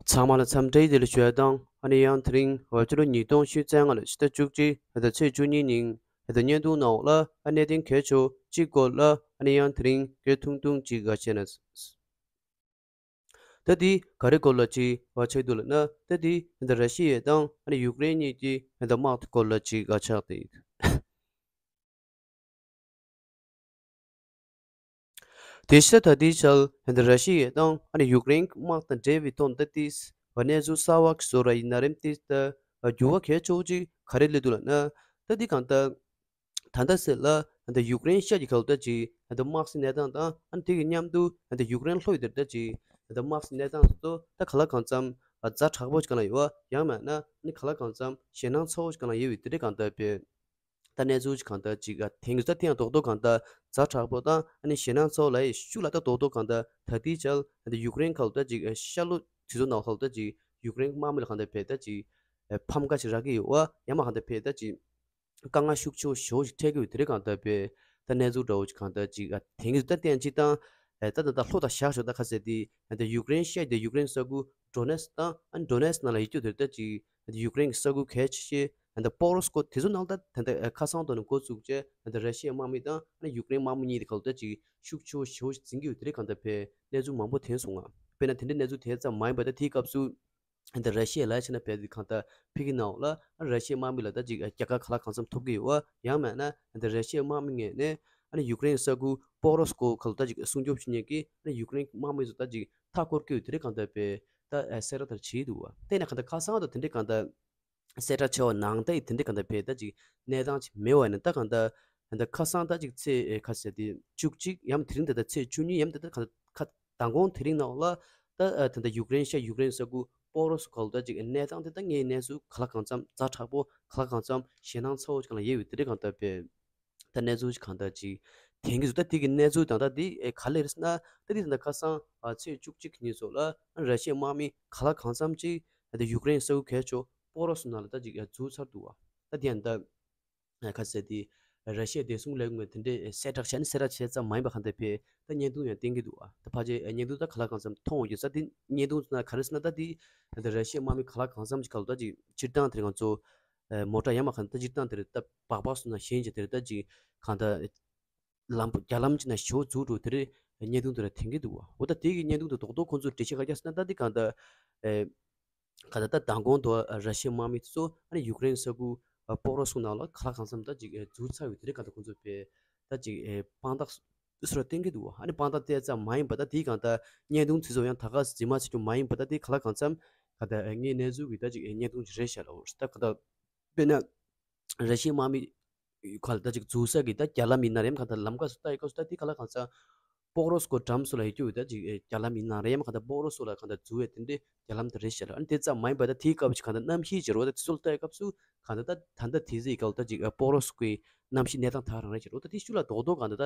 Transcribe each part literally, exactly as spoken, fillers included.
ཚང་མ་ལ་འཚམས་འདྲི་བདེ་ལེགས་ཞུ་ཡ་དང་། ཨ་ནི་ཡང་དེ་རིང་འོ་ཕྱི་ལོ་ཉིས་སྟོང་ཉི་ཤུ་རྩ་ལྔ་ལོའི་ཕྱི་ཟླ་བཅུ་གཅིག་ཟླ་ཚེས་བཅུ་གཉིས་ཉིན་ད་བརྙན་ཐུང་ནང་ལ་ཨ་གནད་དོན་གལ་ཆེ་བ་གཅིག་སྐོར་ལ་ཨ་ནི་ཡང་དེ་རིང་སྐད་ཐུང་ཐུང་ཅིག་ག་བཤད་ན། ད་དེ་ག་རེ་སྐོར་ལ་ཅིག་བ་ཆགས་འདུག་ལབ་ན། ད་དེ་ད་ར་ཤི་ཡ་དང་ཨ་ནི་ཡུཀ་རེན་གཉིས་ཀྱི་ད་དམག་དེ་སྐོར་ལ་ཅིག་ག་ཆགས་ཏེ། དེ་ཤ་ད་དེའི་ཆར་ད་ར་ཤི་ཡ་དང་ཨ་ནི་ཡུཀ་རེན་དམག་དང་འབྲེལ་བའི་ཐོག་ད་དེ་གནས་ཚུལ་གསར་བ་བཟོ་ར་ཡིན་ན་རེམ། དེ་ད་འགྱུར་བ་གལ་ཆེ་བོ་ཅིག་ག་རེ་སླེབས་འདུག་ལབ་ན། ད་དེ་གང་ལྟར་ད་ལྟ་ཟེར་ལ་ད་ཡུཀ་རེན་ཤ་གྱི་ཁ་ལོ་ད་ཅིག་ད་དམག་སའི་གནས་སྟངས་དང་ཨ་ནི་དེ་གི་མཉམ་དུ་ད་ཡུཀ་རེན་ལྷོ་ཡི་དེར་ད་ཅིག་ད་དམག་སའི་གནས་སྟངས་སུ་ད་ག་ལ་གང་འཚམ་ཛ་དྲག་པོ་ཅིག་གང་ལ་ཡོད་པ། ཡང་མིན་ན་ཨ་ནི་ག་ལ་གང་འཚམ་ཞེད་སྣང་ཚ་བོ་ཅིག་གང་ལ་ཡོད་པའི་དེ་འདྲའི་གང་ལྟར་བས། ད་གནས་ཚུལ་ཅིག་གང་ལྟར་ཅིག་ཨ་དེང་གི་ད་དེ་ཡང་རྡོག་རྡོག་གང་ལྟར་ཛ་དྲག་པོ་དང་ཨ་ནི་ཞེད་སྣང་ཚ་བོ་ལ་ཡི་ཤུགས་ལ་ད་རྡོག་རྡོག་གང་ལྟར་ད་ལྟའི་ཆར་ད་ཡུཀ་རེན་ཁ་ལོ་ད་ཅིག་ཨ་ཤར་ལྷོ་དེ་ཚོ་ནང་ཁ་ལོ་ད་ཅིག་ཡུཀ་རེན་དམག་མི་ལ་གང་ལྟར་བས་ད་ཅིག་ཨ་ཕམ་ཁ་ཅིག་རག་གི་ཡོད་པ། ཡང་མིན་གང་ལྟར་བས་ད་ཅིག་དཀའ་ངལ་ཤུགས་ཆེ་བོ་ཞེ་པོ་ཅིག་འཕྲད་ཀྱི་ཡོད། དེ་རེད་གང་ལྟར་བས་ད་གནས་ཚུལ་འདྲ་བོ་ཅིག་གང་ལྟར་ཅིག་ཨ་དེང་གི་ད་ལྟ་ཡང་སྤྱིར་བཏང་ཨ་ད་ད་ད་ལྷོ་དང་ཤར་ཕྱོགས་ད་ཁ་ཟེར་དེ་ད་ཡུཀ་རེན་ཤར་དེ་ཡུཀ་རེན་ས་ཁུལ་ཌོ་ནེ་སི་དང་ཨ་ཌོ་ནེ་སི་ནང་ལ་ཡོད་རྒྱུ་དེ་ད་ཅིག་ཡུཀ་རེན་གྱི་ས་ཁུལ་གལ་ཆེ་ཤོས་ད་པོ་རོ་སི་ཀོ་དེ་ཚོ་ནང་ད་ད་ད་ཁ་སང་ཐོག་ནས་འགོ་བཙུགས་བྱས་ད་ར་ཤི་ཡའི་དམག་མི་དང་ཨ་ནི་ཡུཀ་རེན་དམག་མི་གཉིས་དེ་ཁ་ལོ་ད་ཅིག་ཤུགས་ཆེ་བོ་ཞེ་པོ་ཞིག་འཛིང་གི་ཡོད། དེ་རེད་གང་ལྟར་བས་གནས་ཚུལ་མང་པོ་ཐོན་སོང་ང་། དཔེར་ན་དེ་འདྲའི་གནས་ཚུལ་དེ་ཙམ་མ་ཡིན་པ་ད་དེའི་སྐབས་སུ་ད་ར་ཤི་ཡ་ལ་བྱས་ན་བས་དེ་གང་ལྟར་ཕ་གི་ནང་ལ་ཨ་ར་ཤི་ཡའི་དམག་མི་ལ་ད་ཅིག་རྒྱལ་ཁ་ག་ལ་གང་འཚམ་ཐོབ་ཀྱི་ཡོད་པ། ཡང་མིན་ན་ད་ར་ཤི་ཡའི་དམག་མི་ངོས་ནས་ཨ་ནི་ཡུཀ་རེན་ས་ཁུལ་པོ་རོ་སི་ཀོ་ཁ་ལོ་ད་ཅིག་སྲུང་སྐྱོབ་བྱེད་མཁན་གྱི་ཨ་ནི་ཡུཀ་རེན་དམག་མི་ཚོ་ད་ཅིག་མཐའ་སྐོར་གྱི་དེ་འདྲའི་གང་ལྟར་བས་ད་གསལ་བསྒྲགས་དེ་བྱས་འདུག་བ། དེ་ནས་གང་ལྟར་ཁ་སང་དུ་དེ་འདྲའི་གང་ལྟར་གསལ་བསྒྲགས་བྱས་པ་ནང་ད་ཡི་དེ་འདྲའི་གང་ལྟར་བས་ད་ཅིག་གནས་སྟངས་ཅིག་མེད་པ་ཡིན་ན། ད་གང་ལྟར་ད་ཁ་སང་ད་ཅིག་ཚེས་ཨེ་ཁ་ཟེར་དེ་བཅུ་གཅིག་ཡང་དེ་རིང་ད་ད་ཚེས་བཅུ་གཉིས་ཡང་ད་ད་གང་ལྟར་ཁ་མདང་དགོང་དེ་རིང་ནང་ལ་ད་ཨ་ད་ད་ཡུཀ་རེན་ཤར་ཡུཀ་རེན་ས་ཁུལ་པོ་རོ་སི་ཁ་ལོ་ད་ཅིག་གནས་སྟངས་དེ་ད་ངའི་གནས་ཚུལ་ག་ལ་གང་འཚམ་ཛ་དྲག་པོ་ག་ལ་གང་འཚམ་ཞེད་སྣང་ཚ་བོ་ཅིག་གང་ལ་ཡོད་པའི་དེ་འདྲའི་གང་ལྟར་བས། ད་གནས་ཚུལ་ཅིག་གང་ལྟར་ཅིག་དེང་གི་ད་དེ་གི་གནས་ཚུལ་དང་ད་དེ་ཨེ་ག་ལེར་ན་ད་དེ་ད་ཁ་སང་ཨ་ཚེས་བཅུ་གཅིག་གི་ཉིན་སོགས་ལ་ར་ཤི་ཡའི་དམག་མི་ག་ལ་གང་འཚམ་ཅིག་ད་ཡུཀ་རེན་ས་ཁུལ་གལ་ཆེ་པོ་རོ་སི་ནང་ལ་ད་ཅིག་འཛུལ་ཚར་འདུག་བ། ད་དེ་ཡང་ད་ཁ་ཟེར་དེ་ར་ཤི་ཡའི་བདེ་སྲུང་ལས་ཁུངས་དེ་འདྲའི་གསལ་བསྒྲགས་བྱས་ནས་གསལ་བསྒྲགས་བྱས་ཙམ་མ་ཡིན་པ་གང་ལྟར་བས་ད་བརྙན་ཐུང་ཡང་བསྟན་གྱི་འདུག་བ། ད་ཕལ་ཆེར་བརྙན་ཐུང་ད་ག་ལ་གང་འཚམ་མཐོང་ཡོད་ས་དེ་བརྙན་ཐུང་ན་ག་རེ་ཟེར་ན་ད་དེ་ད་ར་ཤི་ཡའི་དམག་མི་ག་ལ་གང་འཚམ་ཅིག་ག་ལ་ད་ཅིག་སྤྱིར་བཏང་དེ་རིང་ང་ཚོ་མོ་ཊ་ཡང་མ་གང་ད་སྤྱིར་བཏང་དེར་ད་སྦག་སྦག་སོང་ན་ཞེན་ཅིག་དེར་ད་ཅིག་གང་ད་ལམ་རྒྱ་ལམ་ཅིག་ན་ཞོ་འཛུགས་འགྲོ་དེར་བརྙན་ཐུང་དེར་ཐེང་གི་འདུག་བ། འོ་ད་དེ་གི་བརྙན་ཐུང་དེ་རྡོག་རྡོག་ཁོང་ཚོས་འགྲེལ་བཤད་ག་རྒྱག་ཟེར་ན་ད་དེ་གང་ད་གང་ད་ད་མདང་དགོང་དུ་ར་ཤི་ཡའི་དམག་མི་ཚོ་ཨ་ནི་ཡུཀ་རེན་ས་ཁུལ་པོ་རོ་སི་ནང་ལ་ག་ལ་གང་འཚམ་ད་ཅིག་འཛུལ་ཚར་བའི་དེ་རིང་གང་ད་ཁོང་ཚོས་བས་ད་ཅིག་དཔང་རྟགས་སུ་ར་བསྟན་གི་འདུག་བ། ཨ་ནི་དཔང་རྟགས་དེ་ཙམ་མ་ཡིན་པ་ད་དེ་གང་ད་བརྙན་ཐུང་དེ་ཚོ་ཡང་ད་ག་རྫིག་མ་བྱེད་རྒྱུ་མ་ཡིན་པ་ད་དེ་ག་ལ་གང་འཚམ་ག་ད་ངའི་གནས་ཚུལ་གྱི་ད་ཅིག་བརྙན་ཐུང་ཅིག་རེད་ཤག་ལ། འོ་ད་ག་ད་དཔེར་ན་ར་ཤི་ཡའི་དམག་མི་ག་ལ་ད་ཅིག་འཛུལ་ས་གི་ད་རྒྱ་ལམ་ཡིན་ན་རེམ་ག་ད་ལམ་ཁ་སུ་ལྟ་ཡི་སྐབས་སུ་ད་དེ་ག་ལ་གང་འཚམ་པོ་རོ་སི་ཀོ་འགྲམ་སུ་ལ་ཡོད་རྒྱུ་ད་ཅིག་རྒྱ་ལམ་ཡིན་ན་རེམ་ག་ད་པོ་རོ་སི་ལ་ག་ད་འཛུལ་བའི་དེ་འདྲའི་རྒྱ་ལམ་དེ་རེད་ཤག་ལ། ཨ་ནི་དེ་ཙམ་མ་ཡིན་པ་ད་དེའི་སྐབས་ཅིག་ག་ད་གནམ་གཤིས་ཅིག་རོ་ད་དེ་ཚོ་ལ་ལྟ་ཡི་སྐབས་སུ་ག་ད་ད་ད་ལྟ་དེ་ཚེ་ཡི་སྐབས་ད་ཅིག་པོ་རོ་སི་ཀོའི་གནམ་གཤིས་གནས་སྟངས་ད་ག་རང་རེད་ཤག་རོ། ད་དེ་ཤུགས་ལ་རྡོག་རྡོག་ག་ད་ད་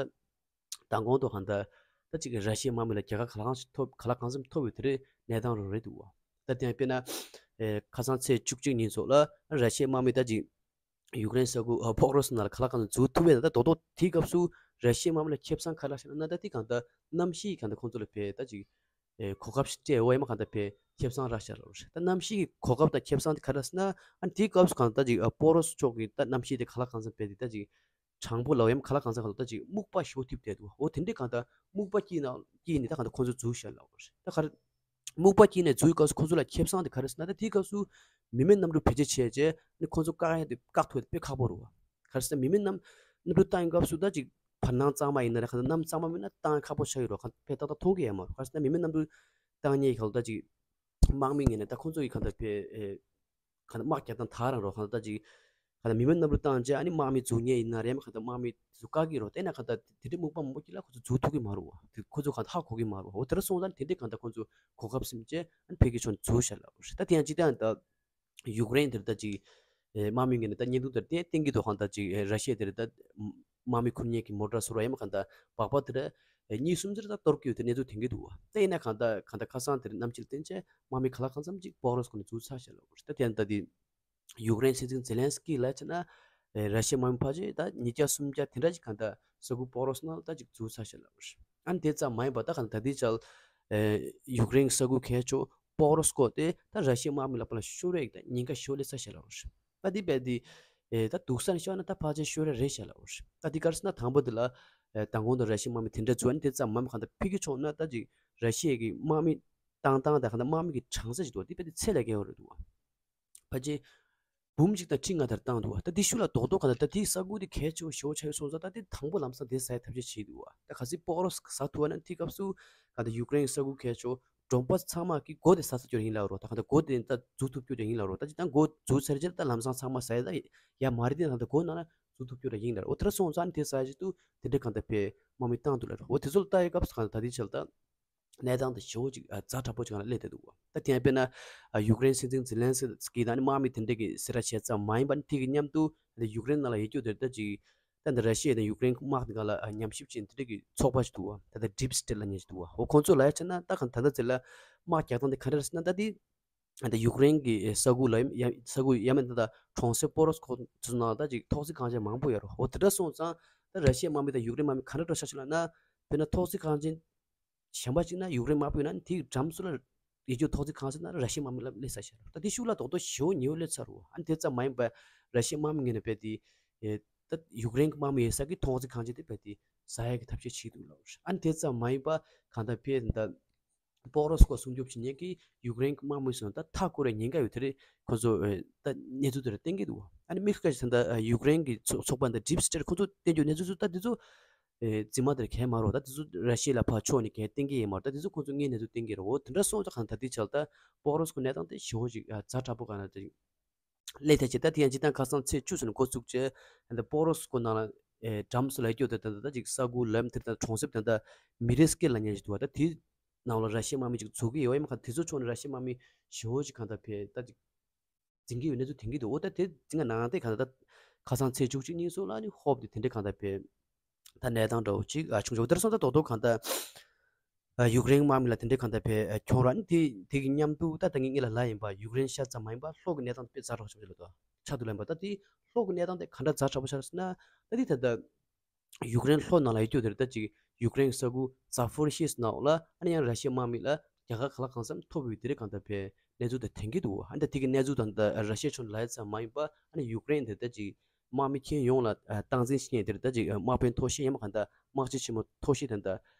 མདང་དགོང་དུ་གང་ལྟར་ད་ཅིག་ར་ཤི་ཡའི་དམག་མི་ལ་རྒྱལ་ཁ་ག་ལ་གང་ཞིག་ཐོབ་ག་ལ་གང་འཚམ་ཐོབ་ཡོད་དེ་རེད། གནས་སྟངས་རང་རེད་འདུག་བ། ད་དེ་ཡང་དཔེར་ན་ཨེ་ཁ་སང་ཚེས་བཅུ་གཅིག་ཉིན་སོགས་ལ་ར་ཤི་ཡའི་དམག་མི་ད་ཅིག་ཡུཀ་རེན་ས་ཁུལ་ཨ་པོག་རོ་སི་ནང་ལ་ག་ལ་གང་འཚམ་འཛུལ་ཐུབ་པས་ན། ད་རྡོག་རྡོག་དེའི་སྐབས་སུ་ར་ཤི་ཡའི་དམག་མི་ལ་ཁེ་བཟང་ག་རེ་ཞིག་ན་ད་དེ་གང་ལྟར་གནམ་གཤིས་གང་ལྟར་ཁོང་ཚོ་ལ་ཕེ་ད་ཅིག་ཨེ་གོ་སྐབས་ཤིག་སྤྲད་འོ་ཡ་མ་གང་ལྟར་ཕེ་ཁེ་བཟང་རག་ཤག་ལ། ད་གནམ་གཤིས་ཀྱི་གོ་སྐབས་དང་ཁེ་བཟང་དེ་ག་རེ་ཟེར་ན་ཨ་དེའི་སྐབས་སུ་གང་ལྟར་ཅིག་ཨ་པོག་རོ་སི་ཕྱོགས་ཀྱི་ད་གནམ་གཤིས་དེ་ག་ལ་གང་འཚམ་ཕེ་དེ་ད་ཅིག་གྲང་པོ་ལ་ཡང་ག་ལ་གང་ཟག་ག་ལ་ད་ཅིག་སྨུག་པ་ཞོ་ཐིབས་བསྡད་འདུག་འོ་དེ་འདྲའི་གང་ལྟར་སྨུག་པ་དཀྱིལ་ན་དཀྱིལ་ནས་ད་གང་ལྟར་ཁོང་ཚོ་འཛུལ་ཤག་ལ། ད་ག་རེ་སྨུག་པ་དཀྱིལ་ནས་འཛུལ་སྐབས་སུ་ཁོང་ཚོ་ལ་ཁེ་བཟང་དེ་ག་རེ་ཟེར་ན་ད་དེའི་སྐབས་སུ་མི་མེད་གནམ་གྲུ་བེད་སྤྱོད་བྱས་རྗེས་ནི་ཁོང་ཚོ་བཀག་ཡ་དེ་བཀག་ཐུབ་ཡ་དེ་དཔེ་ཁག་པོ་རེད་བ། ག་རེ་ཟེར་ན་མི་མེད་གནམ་གནམ་གྲུ་བཏང་ཡོང་སྐབས་སུ་ད་ཅིག་བར་སྣང་གཙང་མ་ཡིན་ན་རེད་གང་ལྟར་གནམ་གཙང་མ་མིན་ན་བཏང་ཡ་ཁག་པོ་ཆགས་ཡོད་རེད་བ། གང་ཕེ་ཏག་ཏག་མཐོང་གི་ཡ་མ་རེད། ག་རེ་ཟེར་ན་མི་མེད་གནམ་གྲུ་བཏང་མཁན་གང་ལྟར་ད་ཅིག་དམག་མི་ངོས་ནས་ད་ཁོང་ཚོ་ཡི་གང་ལྟར་ཕེ་ཨེ། གང་ལྟར་དམག་རྒྱག་སྟངས་དག་རང་རོ་གང་ལྟར་ད་ཅིག་གང་ལྟར་མི་མེད་གནམ་གྲུ་བཏང་རྗེས་ཨ་ནི་དམག་མི་འཛུལ་མཁན་ཡིན་ན་རེད་མ་གང་ལྟར་དམག་མི་ཚོ་བཀག་གི་རོ། དེ་ན་གང་ལྟར་དེ་འདྲའི་སྨུག་པ་མང་པོ་ཅིག་ལ་ཁོ་ཚོ་འཛུལ་ཐུབ་ཀྱི་མ་རེད་བ། དེ་ཁོ་ཚོ་གང་ལྟར་ཧ་གོ་གི་མ་རེད་བ། འོ་དེ་འདྲ་སོང་ཙང་དེ་འདྲའི་གང་ལྟར་ཁོ་ཚོ་གོ་སྐབས་ཟིན་རྗེས་ཨ་ནི་ཕེ་གི་ཆོན་འཛུལ་ཤག་ལ། ད་དེ་ཡང་ཅི་ལྟར་ད་ཡུཀ་རེན་དེར་ད་ཅིག་ཨེ་དམག་མི་ངོས་ནས་ད་བརྙན་ཐུང་དེར་བལྟས་བསྟན་གྱི་འདུག་གང་ལྟར་ཅིག་ཨེ་ར་ཤི་ཡ་དེར་ད་དམག་མི་ཁུར་མཁན་གྱི་མོ་ཊ་སོ་ར་ཡ་མ་གང་ལྟར་སྦག་སྦག་དེར་ཨེ་གཉིས་གསུམ་ཙམ་ད་གཏོར་གྱི་ཡོད་དེ་གནས་ཚུལ་ཐོན་གྱི་འདུག་ད་ཡིན་ན་གང་ལྟར་གང་ལྟར་ཁ་སང་དེར་གནམ་གཤིས་ལ་བརྟེན་བྱས་དམག་མི་ག་ལ་གང་འཚམ་ཅིག་པོག་རོ་སི་ཁོ་ནས་འཛུལ་ཚར་ཤག་ལ། ད་དེ་ཡང་ད་དེ་ཡུཀ་རེན་སྲིད་འཛིན་ཛེ་ལན་སི་ཀི་ལ་བྱས་ན་ཨེ་ར་ཤི་ཡའི་དམག་མི་ཕལ་ཆེར་ད་ཉིས་བརྒྱ་སུམ་བརྒྱ་དེ་འདྲ་ཅིག་གང་ལྟར་ས་ཁུལ་པོག་རོ་སི་ནང་ལ་ད་ཅིག་འཛུལ་ཚར་ཤག་ལ། ཨ་ནི་དེ་ཙམ་མ་ཡིན་པ་ད་གང་ལྟར་ད་ལྟའི་ཆར་ཨེ་ཡུཀ་རེན་ས་ཁུལ་གལ་ཆེ་ པོག་རོ་སྐོར་དེ་ད་ར་ཤི་ཡའི་དམག་མི་ལ་ཕར་ལ་ཤོར་ཡས་ད་ཉེན་ཁ་ཤོར་ལེ་ས་བྱས་ལ་རོ། ད་དེ་བས་དེ་ད་སྡུག་ས་ནས་ཤོར་ན་ད་ཕལ་ཆེར་ཤོར་ཡས་རེད་བྱས་ལ་རོ། ད་དེ་ག་རེ་ཟེར་ན་དང་པོ་དེ་ལ་མདང་དགོང་དུ་ར་ཤི་ཡའི་དམག་མི་དེ་འདྲ་འཛུལ་ནས་དེ་ཙམ་མམ་གང་ལྟར་ཕ་གི་ཕྱོགས་ན་ད་ཅིག་ར་ཤི་ཡའི་གི་དམག་མི་བཏང་སྟངས་དང་གང་ལྟར་དམག་མི་གི་གྲངས་ཚད་ཅིག་འདུག་དེ་བས་དེ་ཚད་ལས་བརྒལ་བ་རེད་འདུག་ཕལ་ཆེར་འབུམ་གཅིག་དང་ཁྲི་ལྔ་དེར་བཏང་འདུག་ད་དེ་ཤུགས་ལ་རྡོག་རྡོག་ག་ད་ད་དེ་ས་ཁུལ་དེ་གལ་ཆེ་བོ་ཞེ་བོ་ཆགས་ཡོད་སོང་ཙང་ད་དེ་དང་པོ་ལམ་སང་དེ་ཟ་ཡ་ཐབས་ཤེས་བྱེད་འདུག་ད་གལ་སྲིད་པོག་རོ་ཟ་ཐུབ་པ་ན་དེ་སྐབས་སུ་ག་ད་ཡུཀ་རེན་ས་ཁུལ་གལ་ཆེ་བོ་གྲོང་པ་ཚང་མ་གི་སྒོ་དེ་ཟ་ས་སྐྱོར་ཡིན་ལབ་རོ། ད་ག་ད་སྒོ་དེ་ད་འཛུགས་ཐུབ་སྐྱོར་ཡིན་ལབ་རོ། ད་ཅི་ད་སྒོ་འཛུགས་ཚར་རྗེས་ད་ལམ་སང་ཚང་མ་ཟ་ཡ་ད་ཡ་མ་རེད། དེ་ད་ད་སྒོ་ནང་ལ་འཛུགས་ཐུབ་སྐྱོར་ཡིན་ལབ་རོ། འོ་དེ་འདྲ་སོང་ཙང་དེ་ཟ་ཡ་ཆེད་དུ་དེ་འདྲ་གང་ད་བས་དམག་མི་བཏང་འདུག་ལབ་རོ། འོ་དེ་ཚོ་ལ་ལྟ་ཡ་སྐབས་སུ་ག་ད་ད་དེ་ཆེད་ད། གནས་སྟངས་དེ་ཞེ་བོ་ཅིག་ཛ་དྲག་པོ་ཅིག་ལ་སླེབས་བསྡད་འདུག་ད་དེ་ཡང་དཔེར་ན་ཡུཀ་རེན་སྲིད་འཛིན་ཛེ་ལན་སི་ཀི་དང་དམག་མི་དེ་འདྲས་ཀྱི་གསལ་བསྒྲགས་བྱས་ཙམ་མ་ཡིན་པར་དེ་གི་མཉམ་དུ་ད་ཡུཀ་རེན་ནང་ལ་ཡོད་རྒྱུ་དེ་ད་ཅིག་ད་འདི་ར་ཤི་ཡ་དང་ཡུཀ་རེན་དམག་དེ་ག་ལ་ཉམས་ཞིབ་བྱེད་དེ་འདྲས་ཀྱི་ཚོགས་པ་ཞིག་འདུག་ད་ལྟ་ཌིབ་སི་ཊེཊ་ལབ་མཁན་ཞིག་འདུག་འོ་ཁོང་ཚོ་ལ་ཡ་བྱས་ན་ད་གང་ད་ལྟ་ཚེ་ལ་དམག་རྒྱག་སྟངས་དེ་ག་འདྲ་རེད་ཟེར་ན་ད་དེ་ད་ཡུཀ་རེན་གྱི་ས་ཁུལ་ལ་ཡ་ས་ཁུལ་ཡ་མེད་ད་ད་གྲོང་གསེབ་པོ་རོ་སི་ཀོ་ཚོ་ནང་ད་ཅིག་ཐོག་བརྩེགས་ཁང་ཆེན་མང་པོ་ཡོད་རེད། འོ་དེ་འདྲ་སོང་ཙང་ད་ར་ཤི་ཡ་དམག་མི་དང་ཡུཀ་རེན་དམག་མི་ག་འདྲ་འགྲོ་ཤག་ཤག་ལབ་ན། དཔེར་ན་ཐོག་བརྩེགས་ཁང་ཆེན་གཞན་པ་གཅིག་ན་ཡུཀ་རེན་དམག་དཔུང་ཡིན་ན་དེའི་འགྲམ་སུ་ལ་ཡོད་རྒྱུ་ཐོག་བརྩེགས་ཁང་ཆེན་ན་ར་ཤི་ཡ་དམག་མི་ལ་སླེབས་ས་ཤར། ད་དེ་ཤུགས་ལ་རྡོག་རྡོག་ཞེ་བོ་ཉེ་བོ་སླེབས་ཚར་རོ། ཨ་ནི་དེ་ཙམ་མ་ཡིན་པར་ར་ཤི་ཡ་དམག་མི་ངོས་ནས་རྦད་དེ་ཨེ་ད་ཡུཀ་རེན་གྱི་དམག་མི་ཡོད་ས་གི་ཐོག་བརྩེགས་ཁང་ཆེན་དེ་རྦད་དེ་ཟ་ཡ་གི་ཐབས་ཤེས་བྱེད་འདུག་ལབ། ཨ་ནི་དེ་ཙམ་མ་ཡིན་པར་གང་ལྟར་ཕེ་ད་པོག་རོ་སི་ཀོ་སྲུང་སྐྱོབ་བྱེད་མཁན་གྱི་ཡུཀ་རེན་གྱི་དམག་མི་ཚོ་ད་མཐའ་བསྐོར་བའི་ཉེན་ཁ་ཡོད་དེ་རེད། ཁོ་ཚོ་ཨེ་ད་གནས་ཚུལ་དེ་རེད་བསྟན་གྱི་འདུག་ཨ་ནི་དམིགས་བཀར་ཞིག་ད་ལྟ་ཡུཀ་རེན་གྱི་ཚོགས་ཚོགས་པ་འདི་ཌིབ་སི་ཊེཊ་ཁོ་ཚོ་བསྟན་རྒྱུ་གནས་ཚུལ་ཚོ་ད་དེ་ཚོ། ཨེ་རྫུན་མ་དེར་གས་མ་རོ། ད་དེ་ཚོ་ར་ཤི་ཡ་ལ་ཕར་ཕྱོགས་ནས་གས་བསྟན་གྱི་ཡོད་མ་རེད། ད་དེ་ཚོ་ཁོ་ཚོ་དངོས་གནས་ཚུལ་བསྟན་གྱི་རེད། འོ་དེ་འདྲ་སོང་ཙང་གང་ད་དེ་ཆགས་ད་པོག་རོ་སི་ཀོ་གནས་སྟངས་དེ་ཞེ་བོ་ཞིག་ཛ་དྲག་པོ་ག་ན་དེ་སླེབས་ཐལ་ཆེ། ད་དེ་ཡང་སྤྱིར་བཏང་ཁ་སང་ཚེས་བཅུ་ཚོ་ནས་འགོ་བཙུགས་བྱས་ད་པོག་རོ་སི་ཀོ་ནང་ལ་ཨེ་འགྲམ་སུ་ལ་སྐྱོད་དེ་ད་ད་ཅིག་ས་ཁུལ་ལམ་དེར་ད་གྲོང་གསེབ་དེ་ད་མི་རེ་སྐད་ལ་ཉན་ཞིག་འདུག་ད་དེ་ནང་ལ་ར་ཤི་ཡ་དམག་མི་ཅིག་འཛུལ་གྱི་ཡོད་ཡིན་མ་ག་དེ་ཚོ་ཕྱོགས་ནས་ར་ཤི་ཡ་དམག་མི་ཞེ་བོ་ཞིག་གང་ད་ཕེ་ད་ཅིག་འཛིང་གི་ཡོད་གནས་ཚུལ་ཐོན་གྱི་འདུག་འོ་ད་དེ་འཛིང་ག་ནང་དེ་གང་ལྟར་ད་ཁ་སང་ཚེས་བཅུ་གཅིག་ཉིན་སོགས་ལ་ནི་ཧོབ་དེ་དེ་འདྲའི་གང་ལྟར་བས་ད་གནས་སྟངས་འདྲ་བོ་ཅིག་ཨ་བྱུང་ཆོག་དེར་སོང་ད་རྡོག་རྡོག་གང་ལྟར་ཡུཀ་རེན་དམག་མི་ལ་དེ་འདྲའི་གང་ལྟར་བས་ཁྱོང་ར་ནི་དེ་དེ་གི་མཉམ་དུ་ད་ད་ངས་ངེད་ལ་ལབ་ཡིན་པ་ཡུཀ་རེན་ཤ་ཙམ་མ་ཡིན་པ་ལྷོ་གི་གནས་སྟངས་དཔེ་ཛ་དྲག་ཆགས་ཀྱི་ལ་དོ་ཆགས་འདུག་ལབ་ཡིན་པ། ད་དེ་ལྷོ་གི་གནས་སྟངས་དེ་ག་འདྲ་ཛ་དྲག་པོ་ཆགས་ཟེར་ན་ད་དེ་ད་ལྟ། ཡུཀ་རེན་ལྷོ་ནང་ལ་ཡོད་རྒྱུ་དེར་ད་ཅིག་ཡུཀ་རེན་ས་ཁུལ་ཛ་ཕོ་རི་ཤི་ཡ་ནང་ལ་ཨ་ནི་ཡང་ར་ཤི་ཡ་དམག་མི་ལ་རྒྱལ་ཁ་ག་ལ་གང་འཚམ་ཐོབ་ཡོད་དེ་རེད་གང་ལྟར་བས་གནས་ཚུལ་དེ་ཐོན་གྱི་འདུག་ཨ་ནི་ད་དེ་གི་གནས་ཚུལ་དང་ད་ར་ཤི་ཡ་ཕྱོགས་ནས་ལབ་ཡ་ཙམ་མ་ཡིན་པ་ཨ་ནི་ཡུཀ་རེན་དེ་ད་ཅིག་དམག་མི་ཁྱོན་ཡོངས་ལ་སྟངས་འཛིན་བྱེད་མཁན་དེར་ད་ཅིག་དམག་དཔོན་མཐོ་ཤོས་ཡང་མ་གང་ལྟར་དམག་སྤྱི་ཆེན་མོ་མཐོ་ཤོས་དེ་ད་